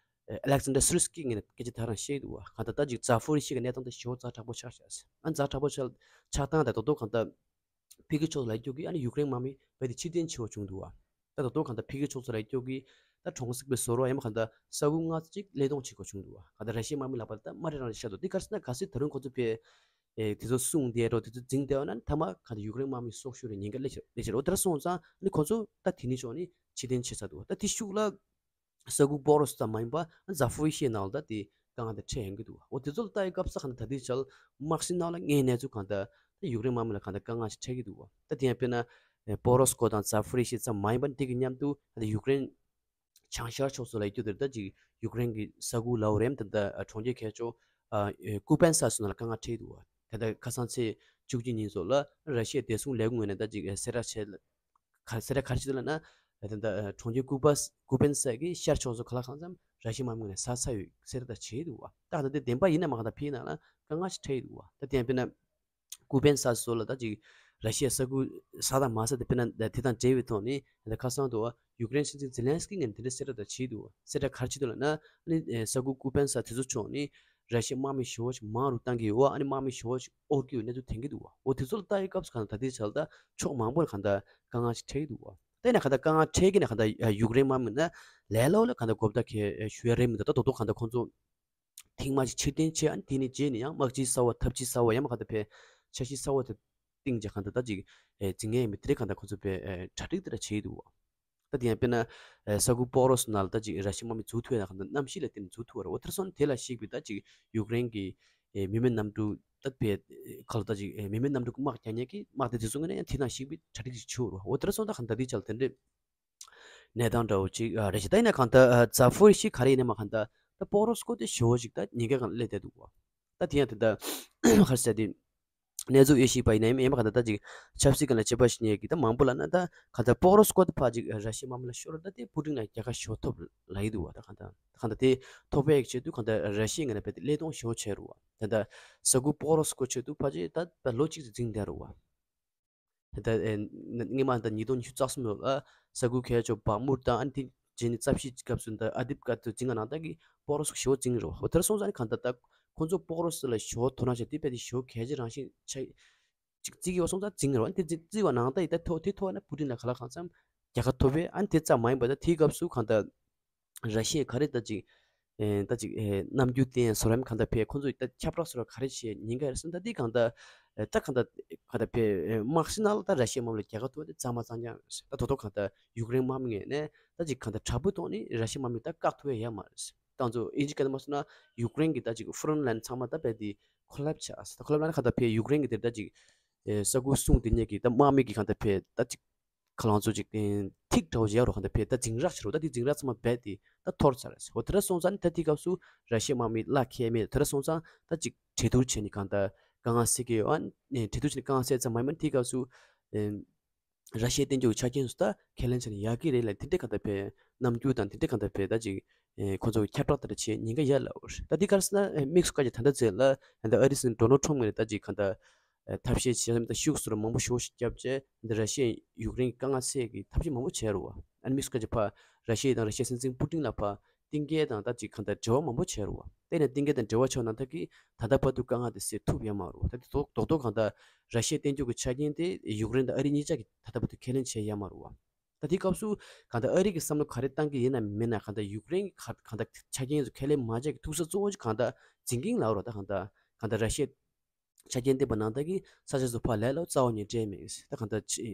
ཨ་ལེག་ཟན་ཌར་སི་རི་སི་ཀི་ངོས་ནས་སྐད་ཆ་དེ་རང་བཤད་འདུག་གང་ལྟར་ད་ཅིག་ཛ་ཕོ་རི་ཤི་ཡ་གི་གནས་སྟངས་དེ་ཞེ་པོ་ཛ་དྲག་པོ་ཆགས་ཤག་ཨ་ཛ་དྲག་པོ་ཆགས་ཆགས་སྟངས་དེ་རྡོག་རྡོག་གང་ལྟར། ཕ་གི་ཕྱོགས་ལ་སྐྱོད་ཀྱི་ཨ་ནི་ཡུཀ་རེན་དམག་མི་རྦད་དེ་ཕྱིར་འཐེན་བྱེད་དགོས་བྱུང་འདུག་བ། ད་ད་དུང་གང་ལྟར་ཕ་གི་ཕྱོགས་ཚོ་ལ་སྐྱོད་ཀྱི་ད་གྲོང་གསེབ་པའི་བཟོ་རོགས་ཡང་མ་གང་ལྟར་ས་ཁུལ་ལྔ་ཙམ་ཅིག་གླས་གཏོང་བྱེད་དགོས་བྱུང་འདུག་བ། གང་ལྟར་ར་ཤི་ཡའི་དམག་མི་ལག་པར་ད་དམའ་རིང་རང་ཤར་འདུག་དེ་ག་རེ་ཟེར་ན་གལ་སྲིད་ད་རུང་ཁོ་ཚོ་པས་ཨེ་དེ་ཚོ་སྲུང་བསྡད་རོགས་དེ་ཚོ་འཛིང་བསྡད་པ་ན་མཐའ་མ་གང་ལྟར་ཡུཀ་རེན་དམག་མི་སྲོག་ཤོར་བའི་ཉེན་ཁ་སླེབས་ཤག་སླེབས་ཤག་རོ། དེ་འདྲ་སོང་ཙང་ཨ་ནི་ཁོ་ཚོ་ད་དེ་ནི་ཕྱོགས་ནས་ཕྱིར་འཐེན་བྱེད་ཚར་འདུག་ད་དེ་ཤུགས་ལ། ས་ཁུལ་པོ་རོ་སི་ཙམ་མ་ཡིན་པ་ཛ་ཧྥུ་རི་ཤི་ནང་ལ་ད་དེ་དཀའ་ངལ་དེ་འཕྲད་ཡོང་གི་འདུག་འོ་དེ་ཚོ་ལ་ལྟ་ཡི་སྐབས་སུ་གང་ལྟར་ད་ལྟའི་ཆར་དམག་སྤྱི་ནང་ལ་དངོས་གནས་ཚུལ་གང་ལྟར་ད་ཡུཀ་རེན་དམག་མི་ལ་གང་ལྟར་དཀའ་ངལ་ཞིག་འཕྲད་ཀྱི་འདུག་ད་དེ་ཡང་དཔེར་ན་པོ་རོ་སི་ཀོ་དང་ཛ་ཧྥུ་རི་ཤི་ཙམ་མ་ཡིན་པ་འདི་གི་མཉམ་དུ་ད་ཡུཀ་རེན་བྱང་ཤར་ཕྱོགས་སུ་ལ་ཡོད་རྒྱུ་དེར་ད་ཅིག་ཡུཀ་རེན་གྱི་ས་ཁུལ་ལའོ་རེམ་དང་ད་གྲོང་ཁྱེར་ཁ་ཕྱོགས་ཀུ་པན་ས་སོགས་ནང་ལ་དཀའ་ངལ་འཕྲད་ཀྱི་འདུག་ད་ལྟ་ཁ་སང་ཚེས་བཅུ་གཅིག་ཉིན་སོགས་ལ་ར་ཤི་ཡའི་བདེ་སྲུང་ལས་ཁུངས་ངོས་ནས་ད་ཅིག་གསལ་བསྒྲགས་བྱས། ག་ཟེར་ཡ་ག་རེ་བྱེད་འདུག་ལབ་ན། ད་ལྟ་གྲོང་ཁྱེར་ཀུ་པ་ཀུ་པན་ས་གི་ཤར་ཕྱོགས་སུ་ག་ལ་གང་འཚམ་ར་ཤི་ཡའི་དམག་མི་ངོས་ནས་ཟ་ཚར་ཡོད་ཟེར་ད་བྱས་འདུག་བ། ད་ད་ལྟ་བདེན་པ་ཡིན་ན་མ་གང་ལྟར་ཕ་གི་ནང་ལ་དཀའ་ངལ་ཞིག་འཕྲད་ཡོད་འདུག་བ། ད་དེ་ཡང་དཔེར་ན་ཀུ་པན་ས་སོགས་ལ་ད་ཅིག་ར་ཤི་ཡའི་ས་ཁུལ་ཟ་དང་མ་ཟ་དེ་དཔེར་ན་དེ་དང་འབྲེལ་བའི་ཐོག་ནས་ད་ཁ་སང་དུ་བ་ཡུཀ་རེན་སྲིད་འཛིན་ཛེ་ལན་སི་ཀི་ངོས་ནས་དེ་འདྲ་གསལ་བསྒྲགས་ད་བྱས་འདུག་བ། གསལ་བསྒྲགས་ག་རེ་བྱས་འདུག་ལབ་ན་ཨ་ནི་ས་ཁུལ་ཀུ་པན་ས་དེ་ཚོ་ཕྱོགས་ནས། ར་ཤི་ཡའི་དམག་མི་ཞེ་པོ་ཅིག་མང་རུ་བཏང་གི་ཡོད་པ། ཨ་ནི་དམག་མི་ཞེ་པོ་ཅིག་འོར་གྱི་ཡོད་གནས་ཚུལ་ཐོན་གྱི་འདུག་བ། འོ་དེ་ཚོ་ལ་ལྟ་ཡི་སྐབས་སུ་གང་ལྟར་ད་ལྟའི་ཆར་ལ་ད་ཕྱོགས་མང་པོ་ལ་གང་ལྟར་དཀའ་ངལ་ཞིག་འཕྲད་ཀྱི་འདུག་བ། དེ་ནས་གང་ལྟར་དཀའ་ངལ་འཕྲད་ཀྱི་ནས་གང་ལྟར་ཡུཀ་རེན་དམག་མི་ནི་ལས་སླ་པོ་ལ་གང་ལྟར་གོ་བརྡ་ཁྱེར་ཞུ་ཡ་རེད་མི་འདུག་ད་དོ་དོ་གང་ལྟར་ཁོང་ཚོ་ཐེངས་མ་ཅིག་ཕྱིར་འཐེན་བྱས། ཨ་ནི་དེ་ནས་རྗེས་ནས་ཡང་དམག་སྤྱི་གསར་པ་འཐབ་ཇུས་གསར་པ་ཡང་མ་གང་ལྟར་ཕེ་འཆར་གཞི་གསར་པ་དེ་བཏིང་བྱས་གང་ལྟར་ད་ཅིག་འཛིང་ངེས་མི་དེ་རིགས་གང་ལྟར་ཁོང་ཚོ་ཕེ་གྲ་སྒྲིག་དེ་འདྲ་བྱས་འདུག་བ། ད་དེ་ཡང་དཔེར་ན་ས་ཁུལ་པོ་རོ་སི་ནང་ལ་ད་ཅིག་ར་ཤི་དམག་མི་འཛུལ་ཐུབ་ཡ་ན་གང་ལྟར་གནམ་གཤིས་ལ་བརྟེན་ནས་འཛུལ་ཐུབ་པ་རེད། འོ་དེར་སོང་དེ་ལ་གཞིགས་པའི་ད་ཅིག་ཡུཀ་རེན་གྱི་མི་མེད་གནམ་གྲུ་ད་བས་ག་ལ་ད་ཅིག་མི་མེད་གནམ་གྲུ་དམག་རྒྱག་མཁན་གྱི་དམག་སྡེ་དེ་ཚོ་ངོས་ནས་ཡང་དེ་དང་གཞིགས་པའི་གྲ་སྒྲིག་ཅིག་བྱེད་དགོས་རེད། འོ་དེར་སོང་ད་གང་ལྟར་དེའི་ཆ་ལ་དེ་འདྲའི་གནས་སྟངས་འདྲ་བོ་ཅིག་རེད་ཅེ། ད་ཡིན་ན་གང་ལྟར་ཛ་ཧྥུ་རི་ཤི་ག་རེ་ཡིན་ན་མ་གང་ལྟར་ད་པོ་རོ་སི་ཀོ་དེ་ཞེ་པོ་ཅིག་ད་ཉེན་ཁ་གང་སླེབས་བསྡད་འདུག་བ། ད་དེ་ཡང་དེ་ད་ག་རེ་ཟེར་དེ། གནས་ཚུལ་ཡེ་ཤེས་པ་ཡིན་ན་ཡང་ཡང་མ་གང་ལྟར་ད་ཅིག་ཆབ་སྲིད་ཀྱི་ལ་དཔྱད་པ་ཞིག་ཉེ་གི་ད་མང་པོ་ལ་ན་ད་གང་ལྟར་པོག་རོ་སི་ཀོ་ད་ཕར་ཅིག་ར་ཤི་ཡའི་དམག་མི་ལ་ཤོར་ད་དེ་པུ་ཏིན་ལ་རྒྱལ་ཁ་ཤོར་ཐུབ་ལ་ཡི་འདུག་བ། ད་གང་ལྟར་གང་ལྟར་དེ་ཐོབ་པའི་ཆེད་དུ་གང་ལྟར་ར་ཤི་ཡའི་ངོས་ནས་བལྟས་ཏེ་བློས་གཏོང་ཞེ་པོ་བྱས་རུ་བ། ད་ལྟ་ས་ཁུལ་པོག་རོ་སི་ཀོ་ཆེད་དུ་ཕལ་ཆེར་ད་ལོ་གཅིག་ཙམ་འཛིང་བསྡད་རུ་བ། ད་ལྟ་ཨེ་སྔོན་མ་ད་ཉིས་སྟོང་ཉི་ཤུ་རྩ་གསུམ་ལོ་ལ་ས་ཁུལ་ཁ་ཤས་བག་མུར་དང་ཨ་ནི་དེ་རྗེས་ནས་རྩ་བཤིག་སྐབས་སུ་ད་ཨ་དིབ་སྐད་དུ་འཛིང་ག་ནང་ད་གི་པོག་རོ་སི་ཀོ་ཞེ་པོ་འཛིང་རུ་བ། དེར་སོང་ཙང་ནི་གང་ལྟར་ད་ཁོང་ཚོ་པོག་རོ་སི་ལ་ཞེ་པོ་དོ་སྣང་བྱས་དེ་བལྟས་ཏེ་ཞེ་པོ་གལ་ཆེ་རང་བཞིན་ཆགས། ཅིག་བརྩི་གི་ཡོད་སོང་ཙང་འཛིང་རོ། ཨ་ནི་དེ་བརྩི་བརྩི་བ་ནང་ལྟར་ཡིན་ད་ཐོག་དེ་ཐོག་ན་པུ་ཏིན་ལ་ག་ལ་གང་འཚམ་རྒྱལ་ཁ་ཐོབ་པས། ཨ་ནི་དེ་ཙམ་མ་ཡིན་པ་ད་དེའི་སྐབས་སུ་གང་ལྟར་ར་ཤི་ཡས་ག་རེ་ད་ཅིག་ཨེ་ད་ཅིག་ཨེ་རྣམ་འགྱུར་བསྟན་སོ་རམ་གང་ལྟར་ཕེ་ཁོང་ཚོ་ད་ཁྱབ་བསྒྲགས་སོ་ར་ག་རེ་བྱས་ཉེན་ཁ་ཡོད་སོང་ད་དེ་གང་ལྟར་ཨེ་ད་གང་ལྟར་གང་ལྟར་ཕེ་དམག་སྤྱི་ནང་ལ་ད་ར་ཤི་ཡའི་དམག་མི་ལ་རྒྱལ་ཁ་ཐོབ་པ་དེ་གཙང་མ་གཙང་རྐྱང་རེད། ད་དོ་དོ་གང་ལྟར་ཡུཀ་རེན་དམག་མི་ངོས་ནས་ད་ཅིག་གང་ལྟར་དྲག་པོའི་ཐོག་ནས་ར་ཤི་ཡའི་དམག་མི་ད་བཀག་ཐུབ་ཡ་ཡོད་མ་རེད། ད་ང་ཚོ་ཨིན་ཇི་སྐད་དུ་མ་སོང་ན་ཡུཀ་རེན་གྱི་ད་ཅིག་ཧྥོན་ཊི་ལའིན་ཚང་མ་ད་རྦད་དེ་ཁོ་ལེབ་ཆགས། ད་ཁོ་ལེབ་ལ་ནི་གང་ལྟར་ཕེ་ཡུཀ་རེན་གྱི་དེར་ད་ཅིག་ཨེ་ས་ཁུལ་སྲུང་དེ་ཉིད་ཀྱི་ད་དམག་མི་གི་གང་ལྟར་ཕེ་ད་ཅིག་ཁ་ལང་ཚོ་ཅིག་ཨེ་ཐིག་འདྲ་བོ་ཅིག་ཡོད་རེད། གང་ལྟར་ཕེ་ད་འཛིང་རགས་ཆེ་རུ་ད་དེ་འཛིང་རགས་ཚང་མ་རྦད་དེ་ད་འཐོར་ཚར་རེད། འོ་དེ་འདྲ་སོང་ཙང་ནི་ད་དེའི་སྐབས་སུ་ར་ཤི་ཡའི་དམག་མི་གླགས་ཁེལ་མེད། དེ་འདྲ་སོང་ཙང་ད་ཅིག་གྲོས་བསྡུར་བྱས་ནས་གང་ལྟར་དཀའ་ངལ་སེལ་གྱི་ཡོད། ཨ་ནི་གྲོས་བསྡུར་བྱས་ནས་དཀའ་ངལ་སེལ་ཙམ་མ་ཡིན་པར་དེའི་སྐབས་སུ་ཨེ། ར་ཤི་ཡའི་བསྟན་འགྱུར་གྱི་ཆ་རྐྱེན་སུ་ད་ཁས་ལེན་བྱས་ན་ཡག་གི་རེད་ལབ། དེ་འདྲའི་གང་ལྟར་ཕེ་རྣམ་འགྱུར་དང་དེ་འདྲའི་གང་ལྟར་ཕེ་ད་ཅིག་ཨེ་ཁོ་ཚོ་གི་ཁྱབ་བསྒྲགས་དེ་འདྲ་བྱས་ཉེན་ཁ་ཡོད་ལབ། ད་འདི་ག་རེ་ཟེར་ན་ཨེ་དམིགས་སུ་བཀར་གྱི་ད་ལྟ་ཚེ་ལ་ཨེ་ད་ཨ་རི་སྲིད་འཛིན་ཌོ་ནལ་ཊམ་ངོས་ནས་ད་ཅིག་གང་ལྟར་ཨེ་ཐབས་ཤེས་བྱས་ཙང་ད་ཤུགས་སུ་ར་མང་པོ་ཞེ་པོ་ཞིག་བརྒྱབ་བྱས་འདི་ར་ཤི་ཡས་ཡུཀ་རེན་གྱི་དཀའ་ངལ་སེལ་གྱི་ཐབས་ཤེས་མང་པོ་བྱས་རུ་བ། ཨ་ནི་དམིགས་སུ་བཀར་གྱི་ཕ་ར་ཤི་ཡ་དང་ར་ཤི་ཡའི་སྲིད་འཛིན་པུ་ཏིན་ལ་ཕ་གཏིང་སྐྱེལ་དང་ད་ཅིག་གང་ལྟར་འབྲེལ་བ་མང་པོ་བྱས་རུ་བ། དེ་ནས་གཏིང་སྐྱེལ་དང་འབྲེལ་བ་ཆོག་ན་ད་གི་ད་ལྟ་བར་དུ་དཀའ་ངལ་དེ་སེལ་ཐུབ་ཡོད་མ་རུ་བ། ད་དེ་རྡོག་རྡོག་རྡོག་གང་ལྟར་ར་ཤི་ཡའི་བསྟན་འགྱུར་གྱི་ཆ་རྐྱེན་དེ་ཡུཀ་རེན་དང་ཨ་རི་གཉིས་ཆ་གི་ད་ལྟ་བར་དུ་ཁས་ལེན་བྱས་ཡོད་མ་རུ་བ། ད་དེའི་སྐབས་སུ་གང་ལྟར་ཨ་རི་གི་བསམ་བློ་ག་རེ་བཏང་གི་ཡིན་ན་མིན་ན་གང་ལྟར་ཡུཀ་རེན་གྱི་ག་གང་ལྟར་ཆ་རྐྱེན་ཚོ་ཁས་ལེན་མ་བྱས་ཀྱི་ཐུག་ས་གཙོ་བོ་ཅིག་གང་ལྟར་འཛིང་གིན་ལབ་རོ། ད་གང་ལྟར་གང་ལྟར་ར་ཤི་ཡའི་ཆ་རྐྱེན་ལྡན་པ་ནང་ལྟར་གྱི་ས་ཆ་ཚོ་ཕར་ལས་ལ་རྩ་བ་ཉིད་སྤྲད་མེད། ད་གང་ལྟར་ཆེ་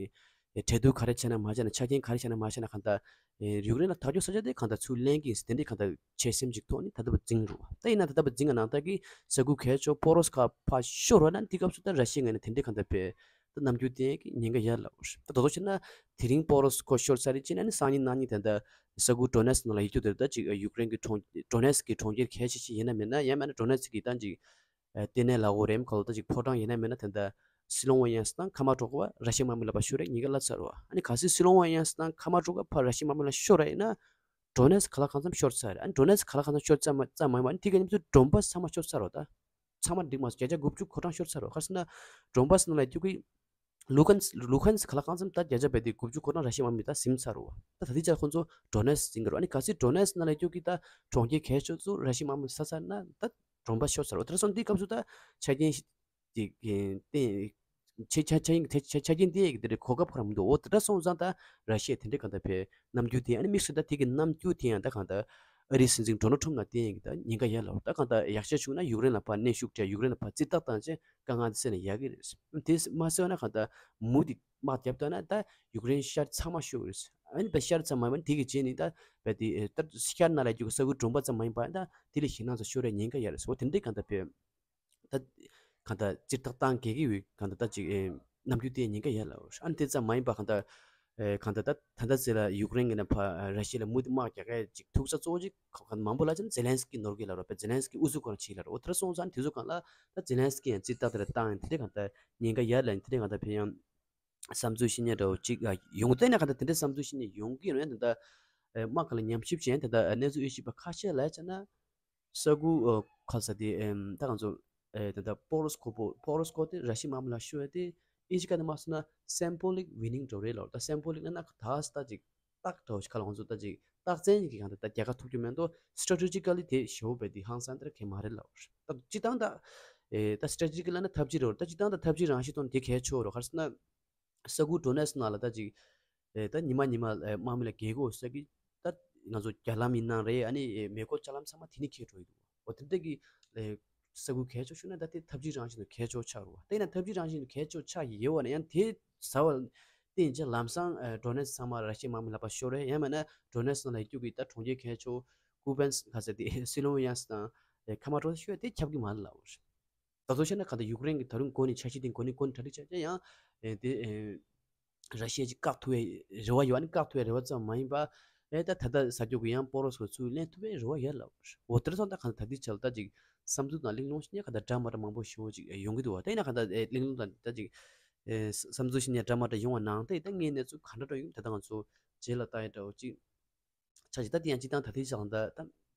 གྲོས་བསྡུར་ག་རེ་བྱས་ན་མ་བྱས་ན་ཆ་རྐྱེན་ག་རེ་བྱས་ན་མ་བྱས་ན་གང་ལྟར་ཡུཀ་རེན་ལ་ཐག་གཅོད་ས་ཆ་དེ་གང་ལྟར་ཚུར་ལེན་གྱི་ཡིན་ཟེར་དེ་འདྲའི་གང་ལྟར་བྱེད་སེམས་ཅིག་ཐོག་ནས་ད་ལྟ་བར་འཛིང་རུ་བ། ད་ཡིན་ན་ད་ལྟ་བར་འཛིང་ག་ནང་ལྟར་གྱི་ས་ཁུལ་གལ་ཆེ་པོ་རོ་སི་ཁ་ཕར་ཤོར་བ་ན་དེ་སྐབས་སུ་ད་ར་ཤི་ཡའི་ངོས་ནས་དེ་འདྲའི་གང་ལྟར་བས་ད་རྣམ་འགྱུར་བསྟན་གྱི་ཉེན་ཁ་ཡོད་ལབ། ད་དོ་དོ་བྱས་ན་དེ་རིང་པོ་རོ་སི་ཁོ་ཤོར་ཚར་རེད་ཅེ་ན་ནི་སང་ཉིན་གནངས་ཉིན་ད་ལྟ་ས་ཁུལ་ཌོ་ནེ་སི་ནང་ལ་ཡོད་རྒྱུ་དེར་ད་ཅིག་ཡུཀ་རེན་གྱི་གྲོང་ཌོ་ནེ་སི་གི་གྲོང་ཁྱེར་གལ་ཆེ་ཤོས་ཡིན་ན་མིན་ན་ཡང་མིན་ན་ཌོ་ནེ་སི་གི་ད་ཅིག་ལྟེ་གནས་ལ་འོ་རེམ་ཁོ་ལ་ད་ཅིག་ཕོ་བྲང་ཡིན་ན་མིན་ན་ད་ལྟ་སི་ལོང་ཝེ་ཡན་སི་དང་ཁ་མ་ཀྲོ་ཀ་བ་ར་ཤི་ཡའི་དམག་མི་ལ་ཕར་ཤོར་རེད་ཉེན་ཁ་སླ་ཚར་བ། ཨ་ནི་གལ་སྲིད་སི་ལོང་ཝེ་ཡན་སི་དང་ཁ་མ་ཀྲོ་ཀ་ཕར་ར་ཤི་ཡའི་དམག་མི་ལ་ཤོར་ར་ཡིན་ན་ཌོ་ནེ་སི་ག་ལ་གང་འཚམ་ཤོར་ཚར་རེད། ཨ་ནི་ཌོ་ནེ་སི་ག་ལ་གང་འཚམ་ཤོར་ཚར་མ་ཙམ་མ་ཡིན་པ་ཨ་ནི་དེ་ག་མཉམ་དུ་ཌོན་བྷ་སི་ཚང་མ་ཤོར་ཚར་རོ། ད་ཚང་མ་འགྲིག་མ་སོང་། བརྒྱ་ཆ་དགུ་བཅུ་ཁོ་གྲངས་ཤོར་ཚར་རོ། ག་རེ་ཟེར་ན་ཌོན་བྷ་སི་ནང་ལ་ཡོད་རྒྱུ་གི་ལུ་ཧན་སི་ལུ་ཧན་སི་ག་ལ་གང་འཚམ་ད་བརྒྱ་ཆ་རྦད་དེ་དགུ་བཅུ་ཁོ་གྲངས་ར་ཤི་ཡའི་དམག་མི་ད་ཟིན་ཚར་རོ། ད་ད་ལྟའི་ཆར་ཁོང་ཚོ་ཌོ་ནེ་སི་ཟིན་གི་རོ། ཨ་ནི་གལ་སྲིད་ཌོ་ནེ་སི་ནང་ལ་ཡོད་རྒྱུ་གི་ད་གྲོང་ཁྱེར་གལ་ཆེ་ཚོ་ར་ཤི་ཡའི་དམག་མི་ཟ་ཚར་ན་ད་ཌོན་བྷ་སི་ཤོར་ཚར་རོ། དེ་འདྲ་སོང་དེའི་སྐབས་སུ་ད་ཆ་རྐྱེན་ཞིག་དེ་ཏན་ཆ་ཆ་ཆ་ཆ་ཆ་ཆ་རྐྱེན་དེ་ཡི་དེ་འདྲའི་གོ་སྐབས་ཁོ་རང་མི་འདུག་འོ་དེ་འདྲ་སོང་ཙང་ད་ར་ཤི་ཡས་དེ་འདྲའི་གང་ལྟར་བས་རྣམ་འགྱུར་དེ་ཨ་ནི་དམིགས་སུ་ད་དེ་གི་རྣམ་འགྱུར་དེ་ཡང་ད་གང་ལྟར་ཨ་རིའི་སྲིད་འཛིན་ཌོ་ནལ་ཊམ་ལ་བརྟེན་ཡིན་གི་ད་ཉེན་ཁ་ཡོད་ལ། ད་གང་ལྟར་ཡག་ཤོས་བྱུང་ན་ཡུཀ་རེན་ལ་ཕར་གནོན་ཤུགས་སྤྲད་ཡུཀ་རེན་ལ་ཕར་རྩིས་རྟགས་བཏང་བྱས་དཀའ་ངལ་དེ་སེལ་ན་ཡག་གི་རེད། དེ་མ་སེལ་བ་ན་གང་ལྟར་མུ་མཐུད་དམག་བརྒྱབ་བསྡད་ན་ད་ཡུཀ་རེན་ཤར་ཚང་མ་ཤོར་གི་རེད། ཨ་ནི་ད་ཤར་ཙམ་མ་ཡིན་པར་དེ་གི་རྗེས་ནི་ད་བས་དེ་ད་ཤར་ནང་ལ་རྒྱུག་ས་ཁུལ་གྲོང་པ་ཙམ་མ་ཡིན་པར་ད་དེ་ལས་ཞེད་སྣང་ཚ་ཤོར་བའི་ཉེན་ཁ་ཡོད་རེད་ཟེར་བ་དེ་འདྲའི་གང་ལྟར་བས། ད་གང་ལྟར་རྩིས་རྟགས་བཏང་གི་གི་ཡོད་གང་ལྟར་ད་ཅིག་ཨེ་རྣམ་འགྱུར་དེ་ཉེན་ཁ་ཡོད་ལ། ཨ་ནི་དེ་ཙམ་མ་ཡིན་པ་གང་ལྟར་ཨེ་གང་ལྟར་ད་ད་ལྟ་ཚེ་ལ་ཡུཀ་རེན་གྱི་ནས་ཕ་ར་ཤི་ཡ་ལ་མུ་མཐུད་དམག་རྒྱག་གི་ཅིག་ཐུག་ས་གཙོ་བོ་ཅིག་གང་མང་པོ་ལ་ཅིག་ཛེ་ལན་སི་ཀི་ནོར་གི་ལ་རོ། པ་ཛེ་ལན་སི་ཀི་ཨུ་ཚུགས་གོ་ར་ཆི་ལ་རོ། འོ་དེ་འདྲ་སོང་ཙང་དེ་ཚོ་གང་ལ་ད་ཛེ་ལན་སི་ཀི་ཡང་རྩིས་རྟགས་དེ་ལ་བཏང་ཡང་དེ་འདྲ་གང་ལྟར་ཉེན་ཁ་ཡོད་ལ་དེ་འདྲ་གང་ལྟར་ཕན་ཡང་བསམ་ཚུལ་བཤད་མཁན་འདྲ་བོ་ཅིག་ཡོང་གི་ད་ནས་གང་ལྟར་དེ་འདྲའི་བསམ་ཚུལ་བཤད་མཁན་ཡོང་གི་ཡོད་རེད། ད་ལྟ་དམག་ག་ལ་ཉམས་ཞིབ་བྱས་ད་ལྟ་གནས་ཚུལ་དབྱེ་ཞིབ་པ་ཁ་ཤས་ལ་བྱས་ན། ས་ཁུལ་ཨ་ཁ་ས་དེ་ཨེམ་ད་ང་ཚོ་ཨེ་ད་ལྟ་པོ་རོ་སི་ཁོ་པོ་པོ་རོ་སི་ཁོ་དེ་ར་ཤི་མ་མི་ལ་ཤོད་དེ་ཨིན་ཇི་སྐད་ནས་མ་སོང་ན་སེམ་བོ་ལིག་ཝི་ནིང་འགྲོ་རེད་ལོ། ད་སེམ་བོ་ལིག་ན་ན་ད་ས་ད་ཅིག་རྟགས་འདྲ་བོ་ཞིག་ཁ་ལ་ང་ཚོ་ད་ཅིག་རྟགས་མཚན་གྱི་གང་ད་ད་རྒྱལ་ཁ་ཐོབ་རྒྱུ་མེད་དོ། སི་ཊེ་ཊེ་ཇི་ཀ་ལི་དེ་ཞེ་པོ་བས་དེ་ཧང་སང་དེ་ར་གལ་མ་རེད་ལོ། ད་སྤྱི་བཏང་ད་ཨེ་ད་སི་ཊེ་ཊེ་ཇི་ཀ་ལི་ན་ཐབས་ཇུས་རེད། ད་སྤྱི་བཏང་ད་ཐབས་ཇུས་རང་བཞིན་ཐོག་ནས་དེ་གལ་ཆེ་བོ་རེད། ག་རེ་ཟེར་ན། ས་ཁུལ་ཌོ་ནེ་སི་ནང་ལ་ད་ཅིག་ཨེ་ད་ཉི་མ་ཉི་མ་ཨེ་དམག་མི་ལ་རྒྱལ་སྒོ་ས་གི་ད་ང་ཚོ་རྒྱ་ལམ་ཡིན་ནའང་རེད། ཨ་ནི་ཨེ་མེ་འཁོར་ལྕགས་ལམ་ཚང་མ་དེ་ནས་འཁེལ་འགྲོ་ཡི་འདུག་འོ་དེ་འདྲ་གི་ཨེ་ས་ཁུལ་གལ་ཆེ་ཤོས་ན་ད་དེ་ཐབས་ཇུས་རང་བཞིན་དུ་གལ་ཆེ་ཆགས་རུ་བ། ད་ཡིན་ན་ཐབས་ཇུས་རང་བཞིན་དུ་གལ་ཆེ་ཆགས་ཡི་ཡོད་བ་ན་ཡང་དེ་ཟ་བ་བརྟེན་ཅིག་ལམ་སང་ཨེ་ཌོ་ནེ་སི་ཚང་མ་ར་ཤི་ཡའི་དམག་མི་ལག་པ་ཤོར་རེད། ཡང་མིན་ན་ཌོ་ནེ་སི་ནང་ལ་ཡོད་རྒྱུ་གི་ད་གྲོང་ཁྱེར་གལ་ཆེ་ཀུ་པན་སི་ག་ཟེར་དེ་སི་ལོ་ཝེ་ཡན་སི་དང་ཨེ་ཁ་མ་ཀྲོ་ཤོད་དེ་ཁྱབ་གི་མ་རེད་ལབ་པ་རེད། ད་གཟོད་བཤད་ན་གང་ལྟར་ཡུཀ་རེན་གྱི་ད་རུང་འགོ་ནས་འཆར་གཞི་དེ་འགོ་ནས་འགོ་ནས་གྲ་སྒྲིག་བྱས་ཀྱང་ཡང་ཨེ་དེ་ཨེ་ར་ཤི་ཡ་ཅིག་བཀག་ཐུབ་པའི་རེ་བ་ཡོད། ཨ་ནི་བཀག་ཐུབ་པའི་རེ་བ་ཙམ་མ་ཡིན་པ་ ཨེ་ད་ད་ལྟ་ཟ་རྒྱུ་གི་ཡང་པོ་རོ་སོ་ཚུར་ལེན་ཐུབ་པའི་རེ་བ་ཡོད་ལབ། འོ་དེར་སོང་ད་གང་ད་དེ་ཆ་ལ་ད་ཅིག་བསམ་ཚུལ་དང་གླེང་སློང་ཞིག་ནས་གང་ད་འདྲ་མ་འདྲ་མང་པོ་ཞེ་པོ་ཅིག་ཡོང་གི་འདུག་བ། ད་ཡིན་ན་གང་ད་གླེང་སློང་དང་ད་ཅིག་ཨེ་བསམ་ཚུལ་ཞིག་ནས་འདྲ་མ་འདྲ་ཡོང་བ་ནང་ད་ད་ངའི་གནས་ཚུལ་ག་འདྲ་འདྲ་ཡོང་ད་ད་ང་ཚོ་རྗེས་ལ་ལྟ་ཡ་འདྲ་བོ་ཅིག་ཆ་ཞིག་ད་དེ་ཡང་སྤྱི་བཏང་ད་ལྟའི་ཆ་ལ་ད་ད་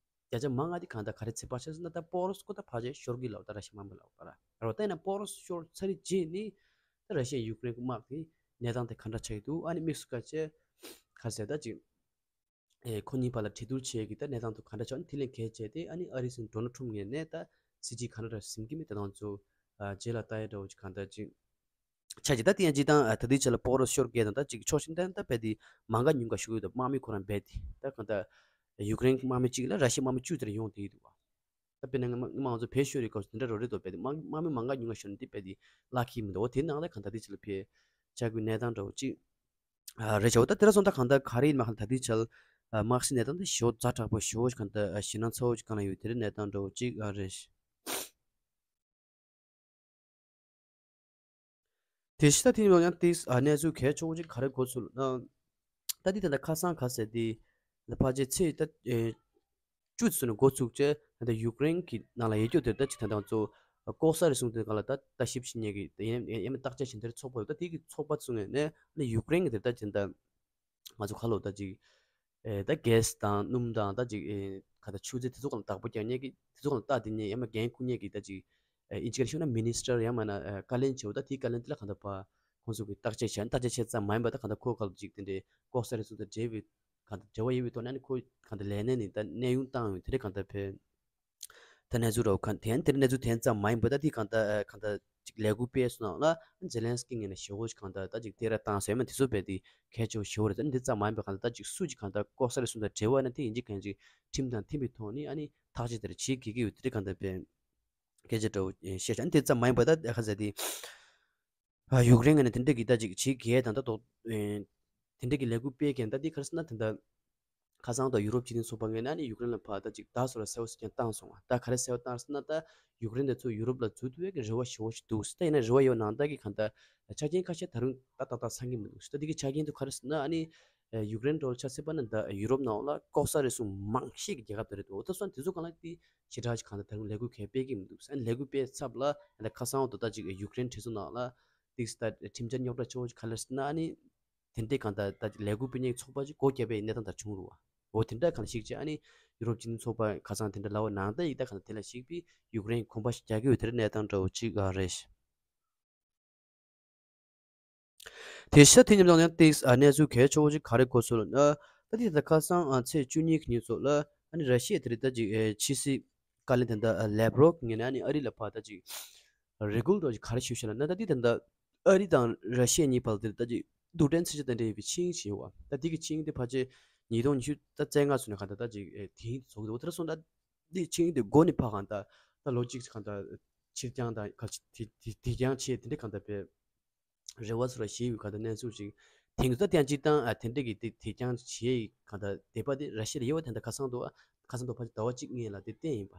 བརྒྱ་ཆ་མང་ང་དེ་གང་ལྟར་ག་རེ་ཚེ་བར་ཆད་ཟེར་ན། ད་པོ་རོ་སྐོ་ད་ཕལ་ཆེར་ཤོར་གི་ལབ། ད་ར་ཤི་མང་པོ་ལབ་པ་ར་རོ་ད་ཡིན་ན་པོ་རོ་ཤོར་ཚར་རྗེས་ནི་ད་ར་ཤི་ཡ་ཡུཀ་རེན་གི་དམག་གི་གནས་སྟངས་དེ་ག་འདྲ་ཆགས་ཀྱི་འདུག་ཨ་ནི་དམིགས་སུ་བཀར་བྱས་ག་ཟེར་ད་ཅིག་ཨེ་ཁོ་གཉིས་བར་ལ་གྲོས་བསྡུར་བྱེད་ཀྱི་ད་གནས་སྟངས་དེ་ག་འདྲ་ཆགས་ནི་དེ་ལས་གལ་ཆེ་དེ་ཨ་ནི་ཨ་རིའི་སྲིད་འཛིན་ཌོ་ནལ་ཁྲམ་ངོས་ནས་ད་སྲིད་ཇུས་ག་འདྲ་འདྲ་ཟིན་གི་མེད་ད་ང་ཚོ་རྗེས་ལ་ལྟ་ཡ་འདྲ་བོ་ཅིག་གང་ལྟར་ཅིག་ཆ་ཅིག་ད་དེ་ཡང་ཅིག་དང་ད་ལྟའི་ཆ་ལ་པོ་རོ་ཤོར་གས་དང་ད་ཅིག་ཕྱོགས་ཤིག་ད་ད་བས་དེ་མང་ག་ཉུང་ག་ཞུ་གི་ཡོད། དམག་མི་ཁོ་རང་བས་དེ་ད་གང་ད་ཡུཀ་རེན་གྱི་དམག་མི་གཅིག་ལ་ར་ཤི་ཡའི་དམག་མི་བཅུ་ཙམ་ཡོང་དེ་ཡི་འདུག་བ། ད་དཔེར་ན་ང་ང་ཚོ་བས་ཤོར་རེད་སྐབས་སུ་དེ་འདྲ་རོ་རེད་དོ་བས་དེ་དམག་དམག་མི་མང་ག་ཉུང་ག་ཤོར་ན་དེ་བས་དེ་ལག་ཁྱི་མི་འདུག་བ། དེ་ནང་ལ་གང་ད་ལྟའི་ཆ་ལ་བས་ཆ་གི་གནས་སྟངས་འདྲ་བོ་ཅིག་རེད་བྱ་བ། ད་དེ་ར་སོང་ད་གང་ད་ག་རེ་ཡིན་མ་གང་ད་ལྟའི་ཆ་ལ་དམག་ཤི་གནས་སྟངས་དེ་ཞོ་ཛ་དྲག་པོ་ཞོ་གང་ད་ཞེད་སྣང་ཚ་བོ་ཅིག་གང་ལ་ཡོད་དེ་རེད་གནས་སྟངས་འདྲ་བོ་ཅིག་རེད། དེ་ཕྱི་ད་ཐེངས་ཡང་ཏིས་ཨ་གནས་ཚུལ་གལ་ཆེ་བོ་ཅིག་ག་རེ་གོ་ཚུལ་ན། ད་འདི་ད་ལྟ་ཁ་སང་ག་ཟེར་དེ་ལ་ཕལ་ཆེར་ཚེས་ད་བཅུ་ཙམ་ནས་འགོ་ཚུགས་བྱས་ད་ལྟ་ཡུཀ་རེན་གྱི་ནང་ལ་ཡོད་རྒྱུ་དེ་ད་ཅིག་ད་ལྟ་ང་ཚོ་ལྐོག་ཟ་རེ་གསུངས་དེ་ག་ལ་ད་ལྟ་ཞིབ་ཕྱི་ཉེ་གི་ཡང་ཡང་བརྟག་དཔྱད་བྱེད་འདིར་ཚོགས་པ་ཡོད། ད་དེ་གི་ཚོགས་པ་ཚུགས་ནས་ནས་ཡུཀ་རེན་གྱི་དེ་ད་ཅིག་ད། ང་ཚོ་ཁ་ལོ་ད་ཅིག་ཨེ་ད་གེ་སི་དང་སྣུམ་དང་ད་ཅིག་ཨེ་ག་ད་ཆུ་ཚོད་དེ་ཚོ་གང་ལ་བདག་པོ་རྒྱག་མཁན་གྱི་དེ་ཚོ་གང་ལ་ལྟ་དེ་ཉེ་ཡང་མ་འགན་འཁུར་མཁན་གྱི་ད་ཅིག་ཨེ་ཨིན་ཇི་སྐད་ཤོད་ན་མི་ནི་སི་ཊར་ཡང་མ་ན་ཨེ་བཀའ་བློན་ཆེ་བོ་ད་དེའི་བཀའ་བློན་དེ་ལ་གང་ལྟར་ཕ་ཁོང་ཚོ་གི་བརྟག་དཔྱད་བྱས་བརྟག་དཔྱད་བྱས་ཙམ་མ་ཡིན་པ་ད་གང་ལྟར་ཁོ་ག་ལ་ཅིག་དེ་འདྲའི་ལྐོག་ཟ་རེ་ཚོ་ད་འབྲེལ་བའི་གང་ལྟར་འབྲེལ་བ་ཡོད་པའི་ཐོག་ནས་ནི་ཁོ་གང་ལྟར་ལས་གནས་ནི་ད་གནས་དབྱུང་བཏང་ཡོད་དེ་རེད་གང་ལྟར་ཕེ། ད་གནས་ཚུལ་རོ་གང་དེ་དེར་གནས་ཚུལ་དེ་ཙམ་མ་ཡིན་པ་ད་དེ་གང་ལྟར་གང་ལྟར་ཅིག་ལས་འགུལ་སྤེལ་སོང་ན་ལ་ཛེ་ལན་སི་ཀི་ངོས་ནས་ཞེ་བོ་ཞིག་གང་ལྟར་ད་ཅིག་དེ་ར་བཏང་ཟེར་མ་དེ་ཚོ་བས་དེ་གལ་ཆེ་བོ་ཞེ་བོ་རེད། ད་འདི་ཙམ་མ་ཡིན་པ་གང་ལྟར་ད་ཅིག་སུ་ཅིག་གང་ལྟར་ལྐོག་ཟ་རེ་གསུངས་དང་འབྲེལ་བ་ན་དེ་ཡིན་གཅིག་གང་ཅིག་ཁྲིམས་དང་མཐུན་པའི་ཐོག་ནས་ཨ་ནི་ཐག་གཅོད་དེར་བྱེད་དགོས་ཀྱི་ཡོད་དེ་རེད་གང་ལྟར་བས་སྐད་ཆ་འདྲ་བོ་བཤད་ཤག་དེ་ཙམ་མ་ཡིན་པ་ད་ཁ་ཟེར་དེ། ཡུཀ་རེན་ངོས་ནས་དེ་འདྲ་གི་ད་ཅིག་བྱེད་གལ་དང་ད་དོག་དེ་འདྲ་གི་ལས་འགུལ་སྤེལ་མཁན་ད་འདི་ག་རེ་ཟེར་ན་དེ་འདྲ་ཁ་སང་དང་ཡུ་རོབ་སྤྱི་མཐུན་ཚོགས་པ་ངོས་ནས་ནི་ཡུཀ་རེན་ལ་ཕར་ད་ཅིག་ད་སོ་ར་གསལ་བོ་ཟེར་མཁན་བཏང་སོང་བ། ད་ག་རེ་གསལ་བོ་བཏང་ཟེར་ན་ད་ཡུཀ་རེན་དེ་ཚོ་ཡུ་རོབ་ལ་འཛུལ་ཐུབ་པའི་གི་རེ་བ་ཞེ་བོ་ཞིག་འདུག་ཟེར། ད་ཡིན་ན་རེ་བ་ཡོད་ནང་ད་གི་གང་ལྟར་ཆ་རྐྱེན་ཁ་ཤས་ད་རུང་ད་ཏག་ཏག་ཚང་གི་མི་འདུག་ཟེར། ད་འདི་གི་ཆ་རྐྱེན་དུ་ག་རེ་ཟེར་ན་ཨ་ནི་ཡུཀ་རེན་འགྲོ་ཆ་སྲིད་པ་ནི་ད་ཡུ་རོབ་ནང་ལ་ལྐོག་ཟ་རེ་ཟུང་མང་ཤས་ཀྱི་རྒྱལ་ཁབ་དེ་རེད་འདུག་ད་སོང་དེ་ཚོ་གང་ལ་དེ་ཞེ་དྲག་ཅིག་གང་ལྟར་ད་རུང་ལས་འགུལ་གལ་སྤེལ་གྱི་མི་འདུག་ཟེར། ལས་འགུལ་སྤེལ་ཚབ་ལ་ད་ཁ་སང་འོག་ཏུ་ད་ཅིག་ཡུཀ་རེན་གྲོས་ཚོགས་ནང་ལ་ཏིག་ད་ཁྲིམས་འཆར་རྙོག་དྲ་ཆེ་བོ་ཅིག་ག་ལེར་ཟེར་ན་ཨ་ནི་དེ་འདྲའི་གང་ལྟར་ད་ཅིག་ལས་འགུལ་སྤེལ་མཁན་ཚོགས་པ་ཅིག་སྒོ་བརྒྱབ་པའི་གནས་སྟངས་ལྟར་བྱུང་རུང་བ། འོ་དེ་འདྲ་གང་ཞིག་ཅིག་ཨ་ནི་ཡུ་རོབ་སྤྱི་མཐུན་ཚོགས་པ་ཁ་སང་དེ་འདྲ་ལབ་པ་ནང་ད་ཡིག་ད་གང་ལྟར་དེ་ལ་ཞིག་པའི་ཡུཀ་རེན་གོམ་པ་ཞིག་རྒྱག་གི་ཡོད་དེ་རེད་གནས་སྟངས་འདྲ་བོ་ཅིག་ཨ་རེད། དེ་ཤ་དེ་མཉམ་དུ་ཡང་ཏིག་ཨ་གནས་ཚུལ་གལ་ཆེ་བོ་ཅིག་ག་རེ་གོ་སོང་ལབ་ན། ད་དེ་ད་ཁ་སང་ཨ་ཚེས་བཅུ་གཉིས་ཀྱི་ཉིན་ཚོ་ལ་ཨ་ནི་ར་ཤི་ཡ་དེ་རིང་ད་ཅིག་ཨེ་ཕྱི་སྲིད་བཀའ་བློན་དེ་འདྲ་ཨ་ལེབ་རོབ་ངོས་ནས་ཨ་ནི་ཨ་རི་ལ་ཕར་ད་ཅིག་རེ་སྐུལ་འདྲ་ཅིག་ག་རེ་ཞུས་ཤག་ལབ་ན། ད་དེ་ད་ལྟ་ཨ་རི་དང་ར་ཤི་ཡ་གཉིས་བར་དེ་ད་ཅིག་རྡུལ་ཕྲན་ཚོན་ཆ་དང་འབྲེལ་བའི་ཆིངས་ཡིག་ཅིག་ཡོད་པ། ད་དེ་གི་ཆིངས་ཡིག་དེ་ཕལ་ཆེར་ཉིས་སྟོང་ཉི་ཤུ་ད་རྩ་ལྔ་ཚོ་ནས་གང་ལྟར་ད་ཅིག་ཨེ་དེ་རིང་དེ་ཚོགས་ཀྱི་འདུག་དེ་འདྲ་སོང་ད་དེ་ཆིངས་ཡིག་དེ་མགོ་ནས་ཕར་གང་ལྟར་ད་ལོ་གཅིག་གང་ལྟར་ཕྱིར་འགྱངས་དང་ག་ཅིག་དེ་དེ་དེ་འགྱངས་བྱས་དེ་འདྲ་གང་ལྟར་བས། རེ་བ་ཚོ་ལ་ཞེས་པའི་གང་ལྟར་གནས་ཚུལ་ཞིག་དེང་དུ་ད་ཐེངས་གཅིག་བཏང་ཨ་དེ་འདྲ་གི་དེ་དེ་རྐྱང་བྱེད་གང་ལྟར་དད་པ་དེ་ར་ཤི་ཡ་ལ་ཡོད་པ་དེ་འདྲ་ཁ་སང་དུ་ཨ་ཁ་སང་དུ་ཕལ་ཆེར་ཟླ་བ་གཅིག་སྔོན་ལ་དེ་བསྟན་ཡིན་པ།